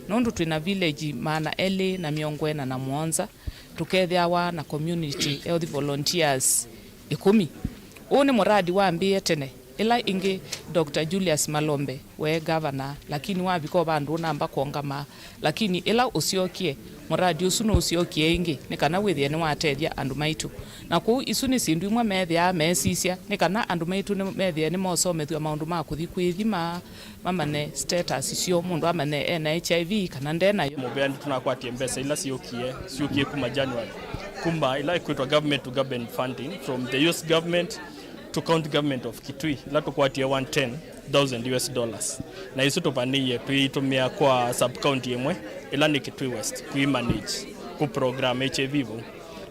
nũndũ twĩna village maana elĩ na mĩongo ĩna na mũonza, tũkethĩawa na community health volunteers ĩkũmi. Ũũ nĩ mũradi wambĩĩe tene, ĩla ĩngĩ Doctor Julius Malombe we ngavana, lakini wavika o vandũ ũnamba kũongama. Lakini ĩla ũsyokie, mũradi ũsu nũsyokie ĩngĩ nĩ kana wĩthĩe nĩwatethya andũ maitũ. Na kũu, isu nĩ syĩndũ imwe methĩaa meesisya nĩ kana andũ maitũ nĩ methĩe nĩmosomethw'a maũndũ ma kũthi kwĩthima, mamanye status syoo, mũndũ amanye ena H I V kana nde nayo. Mũvea nĩtũnakwatie mbesa ila syũkie, syũkie kuma January, kuma ila ĩkwĩtwa government to government funding from the U S government to county government of Kitui, ila tũkwatie one ten thousand U S dollars, na isu tũvanĩie twĩitũmĩa kwa sub county ĩmwe, ĩla nĩ Kitui West, kwĩ manage kũ program H I V vau.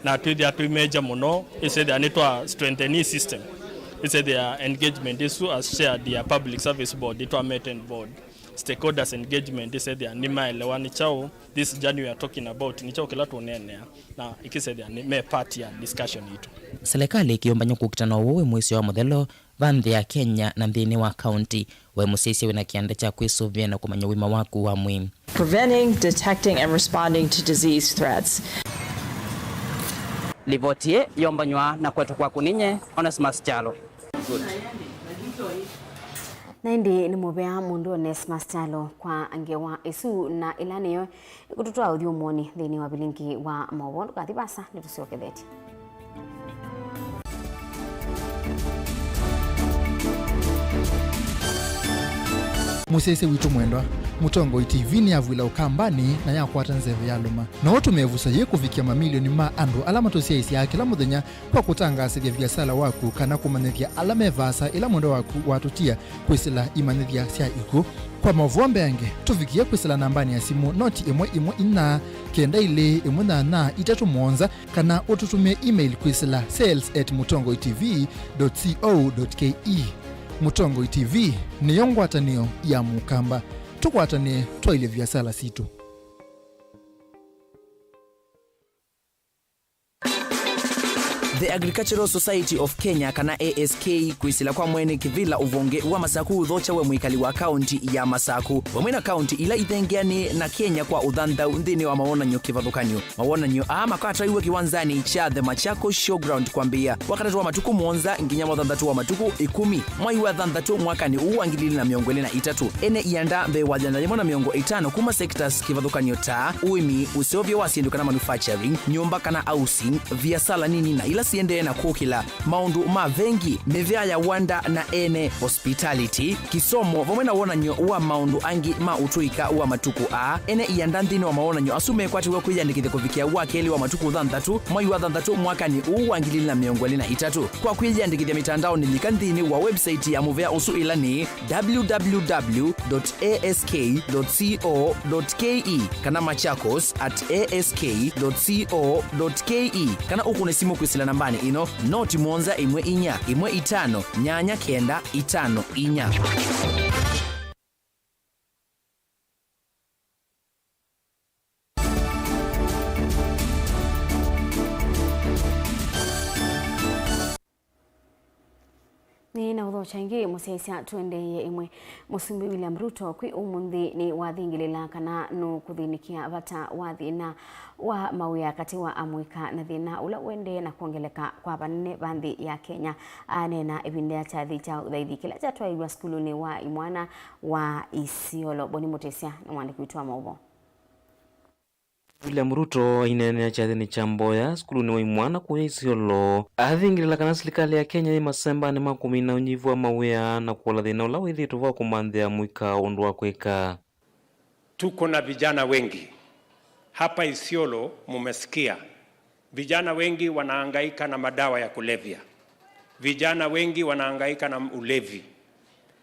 Na twĩthĩa twĩ major mũno, ĩsethĩa nĩtwa strengthen system, ĩsethĩa engagement ĩsu as shared ya public service board, ĩtwa met and board, stakeholders engagement, ĩsethĩa nĩmaelewa nĩ kyaũ this journey we are talking about, nĩ kyaũ kĩla tũneenea, na ĩkĩsethĩa nĩ me part ya discussion itũ. Silikalĩ ĩkĩũmbany'a kũkitana ũwau wĩ mũisyo wa mũthelo va nthĩ ya Kenya na nthĩnĩ wa kaunti. We mũsyaĩĩsya wĩna kĩanda kya kwĩsũvĩa na kũmanya ũima waku wa mwĩĩ. Preventing, detecting, and responding to disease threats. Livoti ĩĩ yombanywa na kũetwa kwaku ninye, Onesmus Kyalo. Na ĩndĩ nĩ mũvea mũndũ Onesmus Kyalo kwa ngewa ĩsu, na ĩla nĩyo ĩkũtũtwaa ũthyũmũonĩ nthĩnĩ wa vilingi wa maũvoo. Ndũkathi vaasa, nĩtũsyokethetye. Mũsyaĩĩsya witũ mwendwa, Mũtongoi T V nĩyavw'ĩla Ũkambanĩ na yakwata nzeve ya lũma. No ũtũme ĩvuso yĩĩ kũvikĩa mamilioni ma andũ ala matũsyaĩĩsyaa kĩla mũthenya kwa kũtangaasĩthya viasala waku kana kũmanyĩthya ala me vaasa ĩla mwendwa waku watũtia kwĩsĩla imanyĩthya sya ikw'ũ. Kwa maũvoo mbeange, tũvikĩe kwĩsĩla nambanĩ ya simũ noti ĩmwe ĩmwe inya kenda ilĩ ĩmwe nyanya itatũ mũonza, kana ũtũtũmĩe email kwĩsĩla sales at mũtongoi T V dot co dot K E. Mũtongoi T V nĩyo ngwatanĩo ya Mũkamba. Tũkwatanĩe twaĩlye viasala sitũ. The Agricultural Society of Kenya, kana A S K, kwĩsĩla kwa mwene kĩvĩla ũvonge wa Masaku ũthokya we mwĩkali wa kaunti ya Masaku, vamwe na kaunti ila ithengeanĩe na Kenya kwa ũthanthau nthĩnĩ wa mawonany'o kĩvathũkany'o. Mawonany'o aa makatwaiwe kĩwanzanĩ kya The Machakos Showground kwambĩĩa Wakatatũ wa matukũ mũonza nginya Wathanthatũ wa matukũ ĩkũmi mwai wa thanthatũ mwakanĩ ũũ wa ngili ilĩ na mĩongo ĩlĩ na itatũ. Ene ianda mbee wa yĩana yĩmwe na mĩongo ĩtano kuma sectors kĩvathũkany'o ta ũĩmi, ũseũvyo wa syĩndũ kana manufacturing, nyũmba kana housing, viasala nini na ila siendee na kũkĩla, maũndũ ma vengi, mĩvea ya wanda na ene, hospitality, kĩsomo, vamwe na wonany'o wa maũndũ angĩ ma ũtũĩka wa matukũ aa. Ene ianda nthĩnĩ wa mawonany'o asu mekwatĩw'a kwĩyandĩkĩthya kũvikĩa wa kelĩ wa matukũ thanthatũ mwai wa thanthatũ mwakanĩ ũũ wa ngili ilĩ na mĩongo ĩlĩ na itatũ. Kwa kwĩyandĩkĩthya mĩtandaonĩ, lika nthĩnĩ wa website ya mũvea ũsu, ĩla nĩ W W W dot A S K dot co dot K E kana machakos at A S K dot co dot K E, kana ũkũne simũ kwĩsĩla nambanĩ ĩno, noti mũonza ĩmwe inya ĩmwe itano nyanya kenda itano inya. Nĩ na ũthokya ĩngĩ, mũsyaĩĩsya tũendeeye ĩmwe. Mũsumbĩ William Ruto kwĩ ũmũnthĩ nĩwathingĩlĩla kana nũkũthĩnĩkĩa vata wa thĩna wa mawĩa katĩ wa amũika na thĩna ũla ũendee na kwongeleka kwa vanene va nthĩ ya Kenya. Aneena ĩvinda ya kyathĩ kya ũthaithi kĩla kyatwaĩiw'a sukulunĩ wa imwana wa Isiolo. Boni Mũtĩsya nĩ mwandĩki witũ wa maũvoo. William Ruto aineenea kyathĩnĩ kya mboya sukulunĩ wa imwana kũya Isiolo, athingĩlĩla kana silikalĩ ya Kenya yĩ masembanĩ ma kũmina ũnyivu wa mawĩa na kũola thĩna ũla wĩthĩĩtwe vo wa kũmanthĩa amũika ũndũ wa kwĩka. Tuko na vijana wengi. Hapa Isiolo mumesikia. Vijana wengi wanahangaika na madawa ya kulevya. Vijana wengi wanahangaika na ulevi.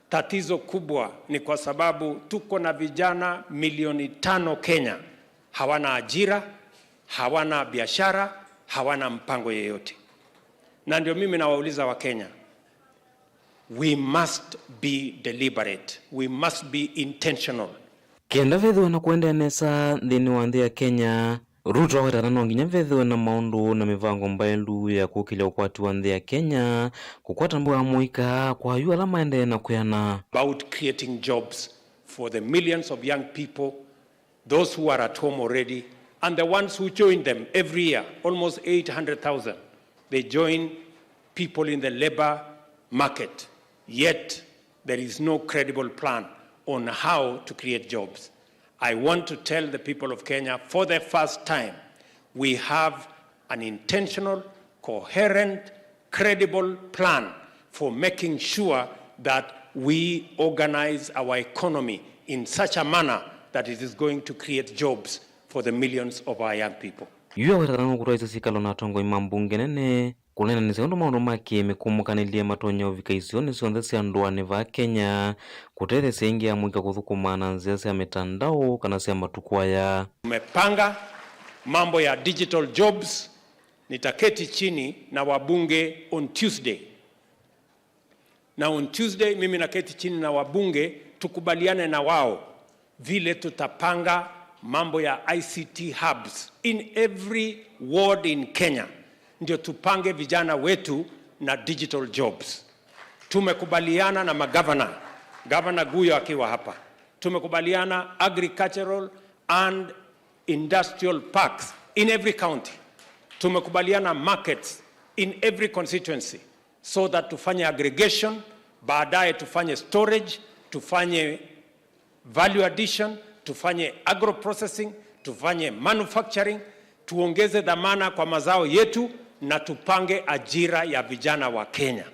Tatizo kubwa ni kwa sababu tuko na vijana milioni tano Kenya Hawana ajira, hawana biashara, hawana mpango yeyote. Na ndio mimi nawauliza Wakenya, we must be deliberate, we must be intentional. Kenda vethĩwe na kũendeea nesa nthĩnĩ wa nthĩ ya Kenya, Ruto aweta kana no nginya vethĩwe na maũndũ na mĩvango mbaĩlu ya kũkĩlya ũkwati wa nthĩ ya Kenya, kũkwata mbua ya mũika kwa ayu ala maendee na kwĩana. About creating jobs for the millions of young people, those who are at home already, and the ones who join them every year, almost eight hundred thousand, they join people in the labor market. Yet, there is no credible plan on how to create jobs. I want to tell the people of Kenya, for the first time, we have an intentional, coherent, credible plan for making sure that we organize our economy in such a manner that it is going to create jobs for the millions of our young people. Yu aweta kana nũkũtwaĩsya syĩkalo na atongoi ma mbunge nene kũneenanĩsya ũndũ maũndũ ma kĩ-mĩkũmũkanĩlye matonya ũvika isionĩ syonthe sya ndũanĩ vaa Kenya, kũtetheesya ĩngĩ ya mũika kũthũkũma na nzĩa sya mĩtandao kana sya matukũ aya. Tumepanga mambo ya digital jobs. Nitaketi chini na wabunge on Tuesday. Na on Tuesday, mimi naketi chini na wabunge, tukubaliane na wao vile tutapanga mambo ya I C T hubs in every ward in Kenya, ndio tupange vijana wetu na digital jobs. Tumekubaliana na magavana, Gavana Guyo akiwa hapa, tumekubaliana agricultural and industrial parks in every county. Tumekubaliana markets in every constituency, so that tufanye aggregation, baadaye tufanye storage, tufanye value addition, tufanye agro processing, tufanye manufacturing, tuongeze dhamana kwa mazao yetu na tupange ajira ya vijana wa Kenya.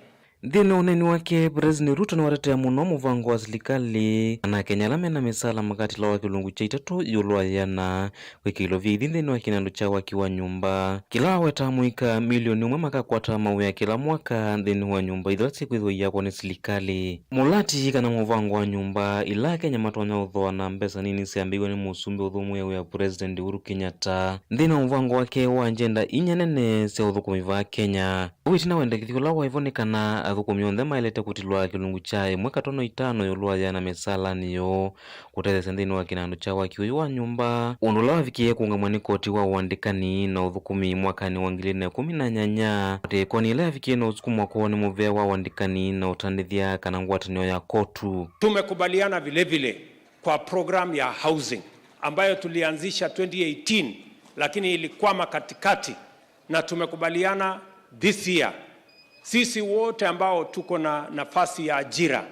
Nthĩnĩ wa ũneeni wake, President Ruto nĩwatetea mũno mũvango wa silikalĩ kana Akenya ala mena mĩsaala makatilawa kĩlungu kya itatũ ĩũlũ wa yĩana, kwĩkĩĩlwa via ithi nthĩnĩ wa kĩnandũ kya waki wa nyũmba, kĩla wawetaa mũika milioni ũmwe makakwata mawĩa kĩla mwaka nthĩnĩ wa nyũmba ila syĩkwĩthĩwa iyakwa nĩ silikalĩ. Mũlati kana mũvango wa nyũmba ila Akenya matonya ũthooa na mbesa nini syambĩĩw'e nĩ mũsumbĩ ũthũmũĩe wĩa President Uhuru Kenyatta nthĩnĩ wa mũvango wake wa njenda inya nene sya ũthũkũmi vaa Kenya. Ũu ĩtina wa wendekethyo ũla waĩvo nĩ kana athũkũmi onthe maĩlĩte kũtilwa kĩlungu kya ĩmwe katono itano ĩũlũ wa yĩana mĩsaalanĩ yoo, kũtetheesya nthĩnĩ wa kĩnandũ kya waki ũyũ wa nyũmba, ũndũ ũla wavikie kũũngamw'a nĩ koti wa ũandĩkani na ũthũkũmi mwakanĩ wa ngili ilĩ na ĩkũmi na nyanya, atĩ koni ĩla yavikie na ũsukumwa kwoo nĩ mũvea wa ũandĩkani na ũtanĩthya kana ngwatanĩo ya kotu. Tumekubaliana vile vile kwa program ya housing ambayo tulianzisha twenty eighteen, lakini ilikwama katikati, na tumekubaliana this year, sisi wote ambao tuko na nafasi ya ajira,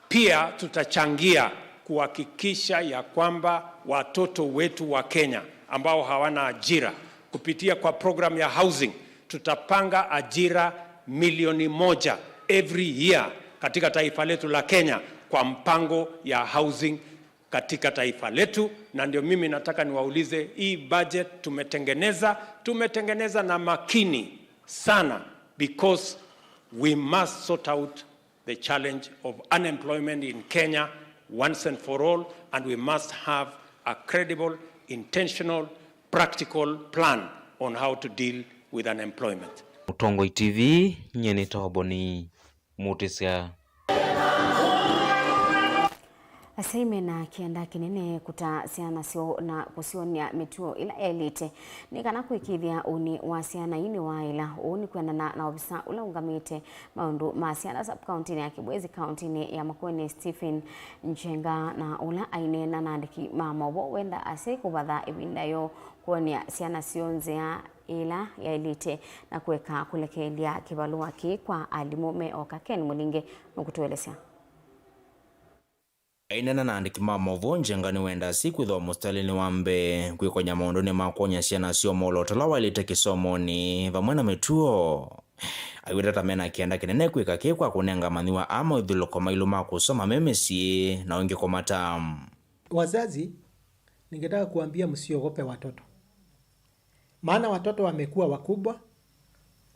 pia tutachangia kuhakikisha ya kwamba watoto wetu wa Kenya ambao hawana ajira, kupitia kwa program ya housing, tutapanga ajira milioni moja every year katika taifa letu la Kenya kwa mpango ya housing katika taifa letu. Na ndio mimi nataka niwaulize, hii budget tumetengeneza, tumetengeneza na makini sana, because we must sort out the challenge of unemployment in Kenya once and for all, and we must have a credible, intentional, practical plan on how to deal with unemployment. Mũtongoi T V, nyie nĩ Toboni Mũtĩsya. Asyai mena kĩanda kĩnene kũta syana syoo na kũsyonea mĩtuo ĩla yaĩlĩte nĩ kana kũĩkĩĩthya ũnĩ wa syana ii nĩwaĩla. Ũu nĩ kwĩanana na ovisa ũla ũngamĩte maũndũ ma syana sub-kauntinĩ ya Kibwezi, kauntinĩ ya Makueni, Stephen Njenga, na ũla aineena na andĩki ma maũvoo wenda asyai kũvatha ĩvinda yoo kwony'a syana syoo nzĩa ĩla yaĩlĩte na kũeka kũlekelya kĩvalũa kĩĩ kwa alimũ me oka. Ken Mũlinge nũkũtũelesya. Aineena na andĩki ma maũvoo, Njenga nĩwendaa asyai kwĩthĩwa mũsitalĩnĩ wa mbee kwĩkony'a maũndũnĩ ma kwony'a syana syoo mwolooto ũla waĩlĩte kĩsomonĩ vamwe na mĩtuo. Aiweta ta mena kĩanda kĩnene kwĩka kĩĩ kwa kũnenga amanyĩw'a aa moĩthũlũko mailũ ma kũsoma me mĩsyĩ na ũngĩ kũmata. Wazazi, ningetaka kuambia msiogope watoto. Maana watoto wamekuwa wakubwa,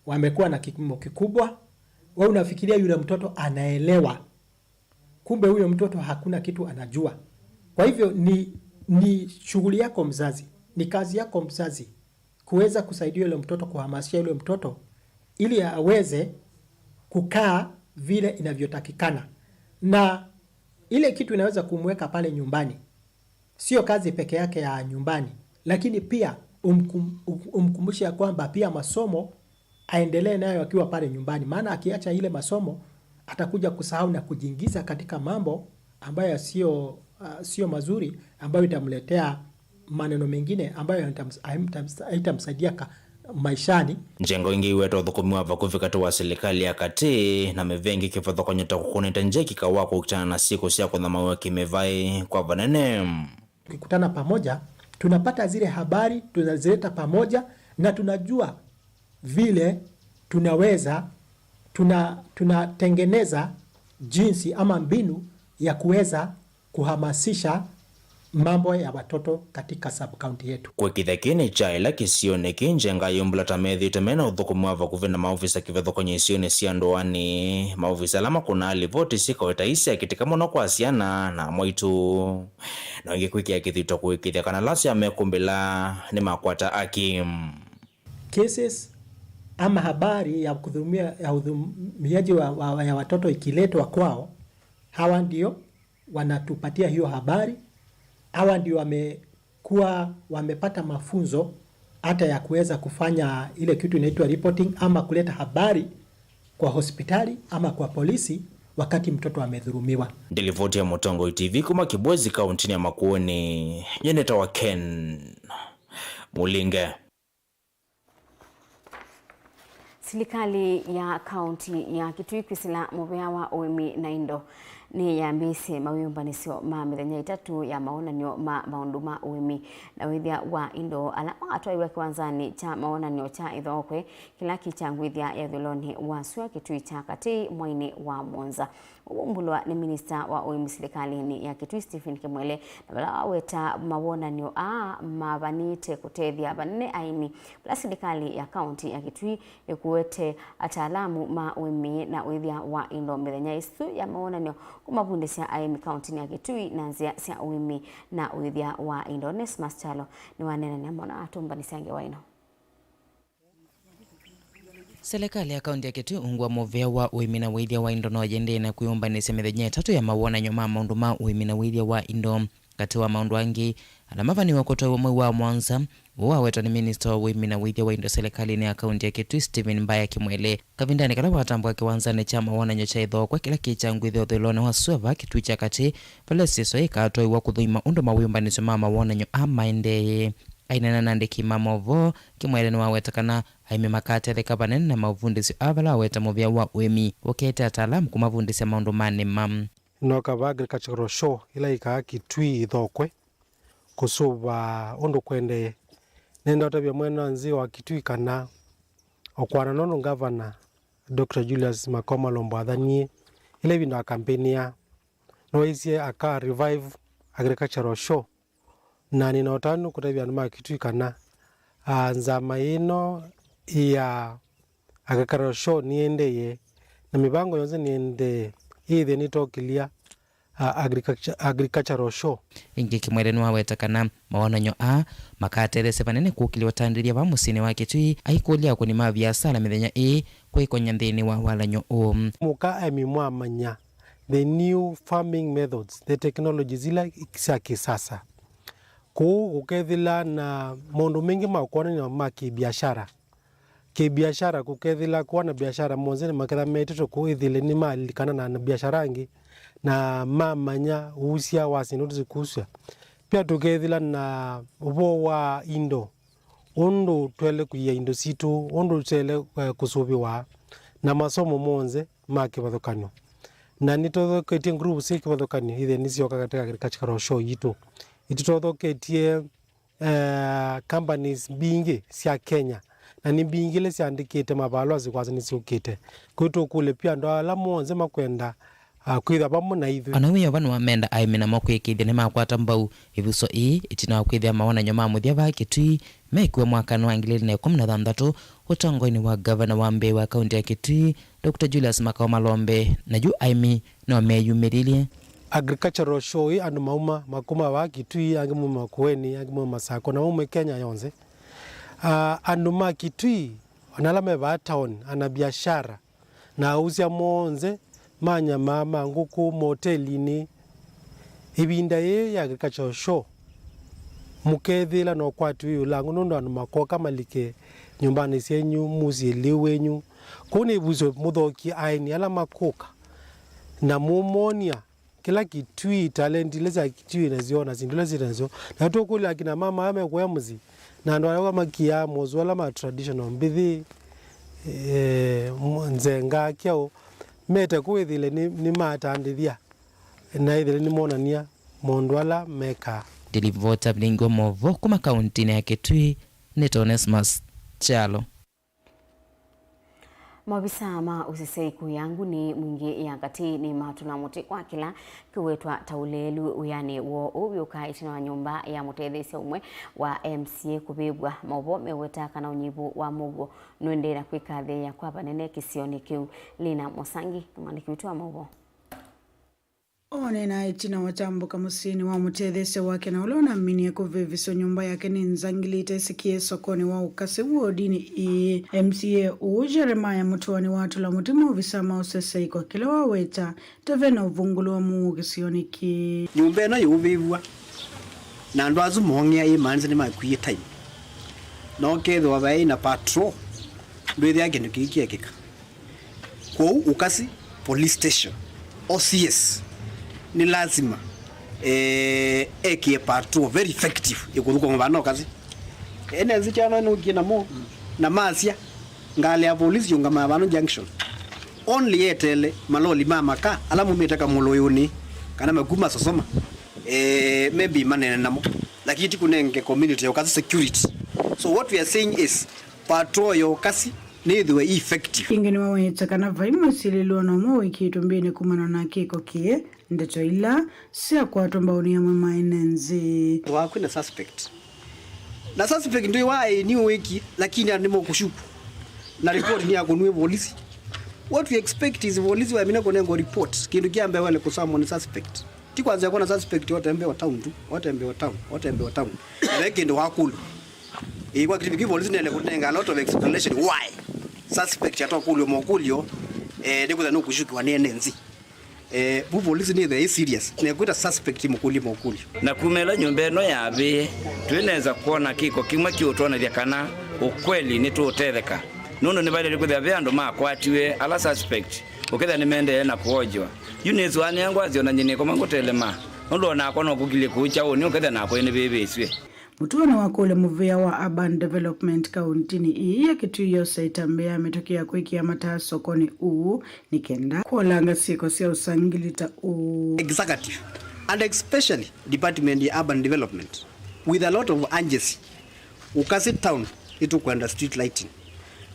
wamekuwa na kipimo kikubwa. Wewe unafikiria yule mtoto anaelewa. Kumbe huyo mtoto hakuna kitu anajua. Kwa hivyo ni, ni shughuli yako mzazi. Ni kazi yako mzazi kuweza kusaidia yule mtoto, kuhamasisha yule mtoto ili aweze kukaa vile inavyotakikana. Na ile kitu inaweza kumweka pale nyumbani, sio kazi peke yake ya nyumbani, lakini pia umkum-, umkumbushe ya kwamba pia masomo aendelee nayo akiwa pale nyumbani, maana akiacha ile masomo atakuja kusahau na kujiingiza katika mambo ambayo sio, ah, sio mazuri, ambayo itamletea maneno mengine ambayo haitams-, haitams-, haitamsaidia ka-, maishani. Njengo ingĩ iweta ũthũkũmi wa vakuvĩ katĩ wa silikalĩ ya katĩ na mĩvĩa ĩngĩ kĩvathũkany'o ta kũkũnĩte njeki kawa kũkitana na syĩko sya kũthamawa kĩmĩvaĩ kwa vanene. Tukikutana pamoja, tunapata zile habari, tunazileta pamoja, na tunajua vile tunaweza, tuna-, tunatengeneza jinsi ama mbinu ya kuweza kuhamasisha mambo ya watoto katika sub-county yetu. Kwĩkĩthya kĩĩ nĩ kyaĩla kĩsionĩ kĩ Njenga yũmbũla ta methĩĩtwe mena ũthũkũmi wa vakuvĩ na maovisa kĩvathũkany'o isionĩ sya ndũanĩ. Maovisa ala makũnaa livoti syĩko ta ii syakĩtĩka mũno kwa syana na amwaitũ. Na ĩngĩ kwĩkĩa kĩthito kũĩkĩĩthya kana ala asu mekũmbĩla nĩmakwata aki. Cases ama habari ya kudhulumia, ya udhulumiaji wa, wa, ya watoto ikiletwa kwao, hawa ndio wanatupatia hiyo habari. Hawa ndio wamekuwa, wamepata mafunzo hata ya kuweza kufanya ile kitu inaitwa reporting ama kuleta habari kwa hospitali ama kwa polisi wakati mtoto amedhulumiwa. Nĩ livoti ya Mũtongoi T V kuma Kibwezi, kaunti ya Makueni, nyeneta wa Ken Mulinge. Silikalĩ ya kaunti ya Kitui kwĩsĩla mũvea wa ũĩmi na indo nĩyambĩĩsye mawĩũmbanĩsyo ma mĩthenya ĩtatũ ya mawonany'o ma maũndũ ma ũĩmi na wĩthĩa wa indo ala makatwaĩwa kĩwanzanĩ kya mawonany'o kya Ĩthookwe kĩla kĩ kya ngwĩthya ya ũthũĩlonĩ wa sua Kitui kya katĩ mweinĩ wa mũonza. Ũvumbũlwa nĩ minista wa ũĩmi silikalĩnĩ ya Kitui, Stephen Kimwele, na vala waweta mawonany'o aa mavanĩte kũtethya vanene aĩmi vala silikalĩ ya kaunti ya Kitui ĩkũete ataalamu ma ũĩmi na ũĩthya wa indo mĩthenya ĩsu ya mawonany'o kũmavundĩsya aĩmi kauntinĩ ya Kitui na nzĩa sya ũĩmi na ũĩthya wa indo. Onesmus Kyalo nĩwaneenany'a mũno atũmbanĩsya ngewa ĩno. Silikalĩ ya kaunti ya Kitui ungu wa mũvea wa ũĩmi na wĩthĩa wa indo no yĩendeee na kwĩyũmbanĩsya mĩthenya ĩtatũ ya mawonany'o ma maũndũ ma ũĩmi na wĩthĩa wa indo. Katĩ wa maũndũ angĩ ala mavaniwe kũtwaĩwa mwei wa mũonza, ũũ wawetwa nĩ minista wa ũĩmi na wĩthĩa wa indo silikalĩnĩ ya kaunti ya Kitui, Stephen Mbaya Kimwele, kavindanĩ kala watambũka kĩwanzanĩ kya mawonany'o kya Ĩthookwe kĩla kĩ kya ngwĩthya ũthũĩlonĩ wa sua va Kitui kya katĩ, vala ĩsisya ĩkatwaĩwa kũthũima ũndũ mawĩũmbanĩsyo ma mawonany'o aa maendeee. Aineena na andĩki ma maũvoo, Kimwele nĩwaweta kana aĩmi makatetheka vanene na mavundĩsyo aa vala aweta mũvea wa ũĩmi ũkete ataalamu kũmavundĩsya maũndũ ma nĩma. Nĩnooka va agricultural show ĩla yĩkaa Kitui Ĩthookwe kũsũva ũndũ kũendee. Nenda ũtavya mwene wa nzĩ wa Kitui kana o kwana nũndũ ngavana Doctor Julius Makoma Lombo athanie ĩla ĩvinda wa kampeni ya nĩwaisye aka revive agricultural show. Na nĩna ũtanu kũtavya andũ ma Kitui kana, ah, nzama ĩno ya agricultural show nĩendeeye, na mĩvango yonthe nĩendeeye, ĩĩthĩe nĩtokĩlya, ah, agriculture, agricultural show. Ĩngĩ Kimwele nĩwaweta kana mawonany'o aa makatetheesya vanene kũkĩlya ũtandĩthya va mũsyĩnĩ wa Kitui, aikũlya akũni ma viasala mĩthenya ĩĩ kwĩkony'a nthĩnĩ wa walany'o ũũ. Mũka aĩmi mwamanya the new farming methods, the technologies ila sya kĩsasa. Kũu kũkethĩla na maũndũ maingĩ ma kwonany'a ma kĩbiashara. Kĩbiashara kũkethĩla kwa na biashara monthe nĩmaketha metĩtwe kũu ĩthĩle nĩmalilikana na biashara angĩ na mamanya ũusya wa syĩndũ tũsikusya. Pia tũkethĩla na ũvoo wa indo, ũndũ twaĩle kũia indo sitũ, ũndũ twaĩle, eh, kũsũvĩwa, na masomo monthe ma kĩvathũkany'o. Na nĩtũthoketye group syĩ kĩvathũkany'o, ithe nĩsyoka katika agricultural show yitũ. Nĩtũtothoketye, eh, companies mbingĩ sya Kenya, na nĩ mbingĩ ila syandĩkĩte mavalũa sikwasya nĩsyũkĩte. Kwĩ tũkũlye pia andũ ala monthe makwenda, ah, kwĩtha vamwe na ithyĩ. Ona wĩova nĩwamenda aĩmi namo kwĩkĩĩthya nĩmakwata mbau ĩvuso ĩĩ ĩtina wa kwĩthĩa mawonany'o ma mũthya vaa Kitui mekiwe mwakanĩ wa ngili ilĩ na ĩkũmi na thanthatũ ũtongoinĩ wa ngavana wa mbee wa kaunti ya Kitui, Doctor Julius Makao Malombe, na yu aĩmi no meyumĩlilye. agricultural show ĩ, andũ mauma, makuma vaa Kitui, angĩ mauma Makueni, angĩ mauma Masako, na mauma Kenya yonthe. Ah, andũ ma Kitui, ona ala me vaa town, ana biashara, na ausya monthe ma nyama, ma ngũkũ, motelinĩ. Ĩvinda yĩĩ ya agricultural show, mũkethĩĩla na ũkwati wĩ ũlangũ, nũndũ andũ makoka malike nyũmbanĩ syenyu, mũsyĩ lĩu wenyu. Kũu nĩ ĩvuso mũthokie aeni ala makũka, na mũmonia kĩla Kitui, talent ila sya Kitui nasyo, na syĩndũ ila syĩ nasyo. Na tũkũlya akina mama ala mekũya mũsyĩ, na andũ ala makiaa mosũ ala ma traditional mbithi, eh, mo-, nzenga, kyaũ, mete kũu ĩthĩle nĩ, nĩmatandĩthya, na ĩthĩle nĩmonany'a maũndũ ala mekaa. Ndilivota vilingi wa maũvoo kuma kauntinĩ ya Kitui, nĩ Onesmus Kyalo. Maovisaa ma ũseseĩ kũũ ya nguni mwingĩ ya katĩ nĩmatũla mũtĩ kwa kĩla kĩwetwa ta ũleelu wĩanĩ woo ũũ wĩũka ĩtina wa nyũmba ya mũtetheesya ũmwe wa M C A kũvĩvw'a. Maũvoo mewetaa kana ũnyivu wa mũuo nũendee na kwĩkathĩĩa kwa vanene kĩsionĩ kĩu. Lina Mũsangi nĩ mwandĩki witũ wa maũvoo. Oneena ĩtina wa kyambũka mũsyĩnĩ wa mũtetheesya wake na ũla ũnaminie kũvĩvĩswa nyũmba yake nĩ nzangili itaisikie sokonĩ wa Ũkasi wodinĩ ĩĩ. M C A ũũ Jeremiah Mũtua nĩwatũla mũtĩ maovisaa ma ũseseĩ kwa kĩla waweta ta ve na ũvungũlo wa mũuo kĩsionĩ kĩĩ. Nyũmba ĩno yĩũvĩvw'a na andũ asu moong'ea ĩmaanisha nĩmakwie time, na ũkethĩwa vaĩ na patrol, ndwĩthĩa kĩndũ kĩu kĩekĩka. Kwoou Ũkasi Police Station, O C S, nĩ lasima, eh, ekĩe patrol very effective ĩkũthũkũma vana Ũkasi. Ene nzĩ kyana nũkie namo, na masya, ngalĩ ya polisi yũngamaa vano junction. Only yetele maloli ma makaa ala maumĩte Kamũlũyũnĩ kana makuma Sosoma, eh, maybe maneene namo. Lakini ti kũnenge community ya Ũkasi security. So what we are saying is, patrol ya Ũkasi nĩĩthĩwe effective. Ĩngĩ nĩwaweta kana vai mwĩsilĩlwa na ũmwe wĩkĩĩtwe mbĩnĩ kumana na kĩko kĩĩ, ndeto ila syakwatwa mbaũnĩ amwe ma ene nzĩ. Wakwĩ na suspect. Na suspect ndwĩ wa ĩĩ nĩ ũwĩkie, lakini andũ nĩmokũshukwa. Na report nĩ ya kũnw'e volisi. What we expect is volisi waimina kũnengwa report. Kĩndũ kya mbee wale kũsamwa nĩ suspect. Ti kwanza kuona suspect otembea town tu, otembea town, otembea town. Na ve kĩndũ wakũlw'a. Ĩĩ, kwa kĩtumi kĩu, polisi nĩele kũnenga a lot of explanation why suspect atokũlw'a mokũlyo, eh, nĩkwĩtha nũkũshukĩwa nĩ ene nzĩ. Eh, vu polisi nĩthe ĩ serious, nekwĩta suspect mũkũlye mokũlyo. Na kuma ĩla nyũmba ĩno yavĩe, twĩnesa kwona kĩko kĩmwe kĩũtwonethya kana ũkweli nĩtũũtetheka. Nũndũ nĩvaĩlĩte kwĩthĩa ve andũ makwatiwe, ala suspect, ũkethĩa nĩmaendee na kũonjwa. Yu nĩsũanĩa ngwasyo na nyie nĩkoma ngũtelema, nũndũ o nakwa no kũkilyĩ kũu kyaũnĩ ũkethĩa nakwa nĩvĩvĩsw'e. Mũtuo nĩwakũlya mũvĩa wa Urban Development kauntinĩ ĩĩ ya Kitui yosa ĩtambya ya mĩtũkĩ ya kwĩkĩa mataa sokonĩ ũũ nĩ kenda kũolanga syĩko sya ũsangili ta ũũ. Executive, and especially Department ya Urban Development, with a lot of urgency, Ũkasi town nĩtũkwenda street lighting.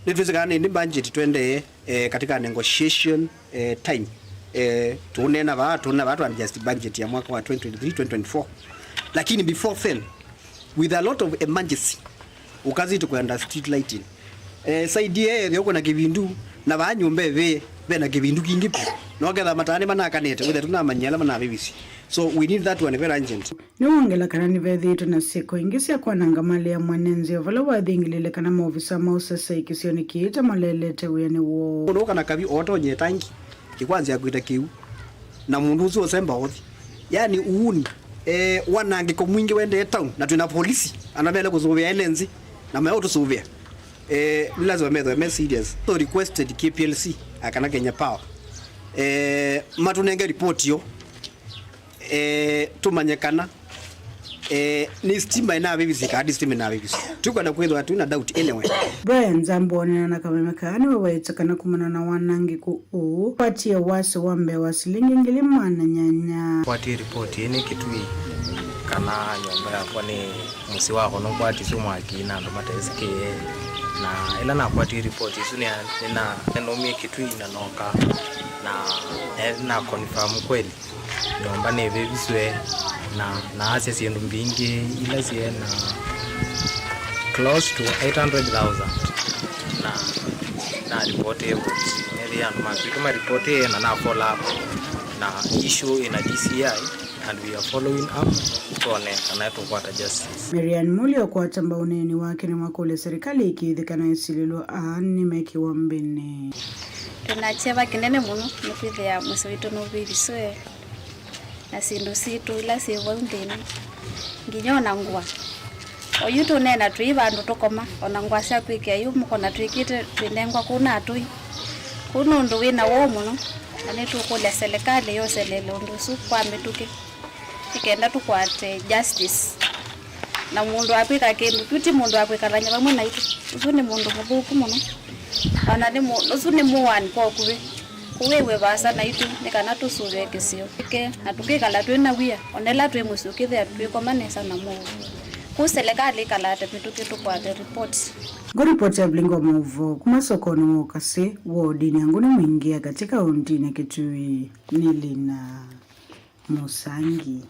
Nĩtwĩsĩ kana nĩ budget twendee, eh, katika negotiation, eh, time. Eh, tũneena vaa, tũneena vaa twa adjust budget ya mwaka wa twenty twenty-three, twenty twenty-four. Lakini before then, with a lot of emergency, Ũkasi tũkwenda street lighting. Eh, side ĩĩ ethĩwa kwĩna kĩvindu, na vaa nyũmba ĩvĩe, vena kĩvindu kingĩ vyũ. Na ũketha mataa nĩmanakanĩte, wĩthĩa tũnamanyie ala manavĩvisye. So we need that one very urgent. Nĩwongela kana nĩvethĩĩtwe na syĩko ingĩ sya kwananga malĩ ya mwene nzĩa vala wathingĩlĩle kana maovisa ma ũseseĩ kĩsionĩ kĩĩ ta maleelete wĩanĩ woo. Mũndũ ũka na kavi otonye tangi, kĩkwanzĩa kwĩta kĩu, na mũndũ ũsu ũsemba ũthi. Yani uuni, eh, wanangĩko mwingĩ wendee town, na twĩna polisi, ana mele kũsũvĩa ene nzĩ, na meo tũsũvĩa. Eh, nĩ lazima methwe me serious. So requested K P L C, kana Kenya Power, eh, matũnenge report yo. Eh, tũmanye kana, eh, nĩ stima ĩnavĩvisye kana ti stima ĩnavĩvisye. Tũkwenda kwĩthwa twĩna doubt anyway. Brian Nzambu wonana na kameme kaa nĩwawetie kana kumana na wanangĩku ũũ kwatie wasyo wa mbee wa silingi ngili maana nyanya. Kwatie ripoti ĩĩ nĩ Kitui kana nyũmba yakwa nĩ mũsyĩ wakwa nũkwatiswe mwaki na andũ matesikĩe. Na ĩla nakwatie ripoti ĩsu nĩ, nĩna-, nĩnaumie Kitui na noka na, eh, na confirm kweli. Nyũmba nĩvĩviswe, na, na asya syĩndũ mbingĩ ila syĩ na close to eight hundred thousand, na, na report ĩĩ koti. Nĩthĩa andũ makwitũ ma report ĩĩ na na follow up. Na issue ĩna D C I and we are following up tuone kana tũkwata justice. Marian Mulia ũkwata mbau ũneeni wake nĩwakũlya serikali ĩkĩĩthĩ kana ĩsilĩlwa aa nĩmekĩwa mbĩnĩ. Twĩna kyeva kĩnene mũno nĩkwĩthĩa mũsyĩ witũ nũvĩviswe na syĩndũ sitũ ila syĩ vau nthĩnĩ, nginya ona ngũa. Oyu tũneena twĩ vandũ tũkoma, ona ngũa sya kwĩkĩa yu mũkona twĩkĩte twĩnengwa kũu na atũi. Kũu nũndũ wĩna woo mũno, na nĩtũkũlya selekalĩ yoselele ũndũ ũsu kwa mĩtũkĩ, nĩ kenda tũkwate justice. Na mũndũ wa kwĩka kĩndũ kĩu ti mũndũ wa kwĩkalany'a vamwe naitũ. Ũsu nĩ mũndũ mũthũku mũno. Ona nĩ mũ-, ũsu nĩ mũaani kwa ũkuvĩ. Kũu wĩw'e vaasa naitũ nĩ kana tũsũvĩe kĩsio kĩke, na tũkĩkala twĩ na wia, ona ĩla twĩ mũsyĩ ũkĩthĩa twĩkoma nesa na mũuo. Kũu selekalĩ ĩkalate mĩtũkĩ tũkwate ripoti. Ngũripoti ya Vilingi wa Maũvoo kuma sokonĩ wa Ũkasĩ, wodinĩ ya Ngũnĩ Mwingĩ ya katĩ kaũntĩnĩ ya Kitui, nĩ Lina Mũsangi.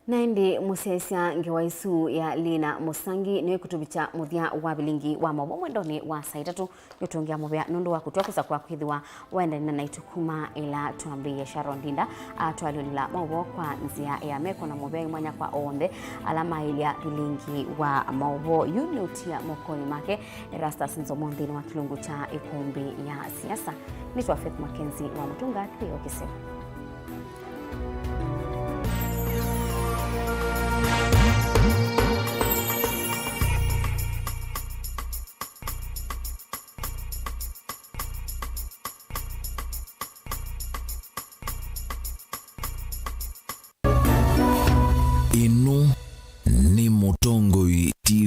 Na ĩndĩ mũsyaĩĩsya ngewa ĩsu ya Lina Mũsangi nĩyo ĩkũtũvikya mũthya wa Vilingi wa Maũvoo mwendonĩ wa saa itatũ. Nĩtũngĩa mũvea nũndũ wa kũtw'a kũsakũa kwĩthĩwa waendana naitũ kuma ĩla twambĩĩe. Sharon Ndinda atwalyũlĩla maũvoo kwa nzĩa ya meko na mũvea mwanya kwa onthe ala maĩlya Vilingi wa Maũvoo. Yu nĩ ũtia mokonĩ make Erastus Nzomo nthĩnĩ wa kĩlungu kya ĩkũmbĩ ya siasa. Nĩtwa Faith Mackenzie wa Mũtunga, twĩo kĩseo. Ĩno nĩ Mũto.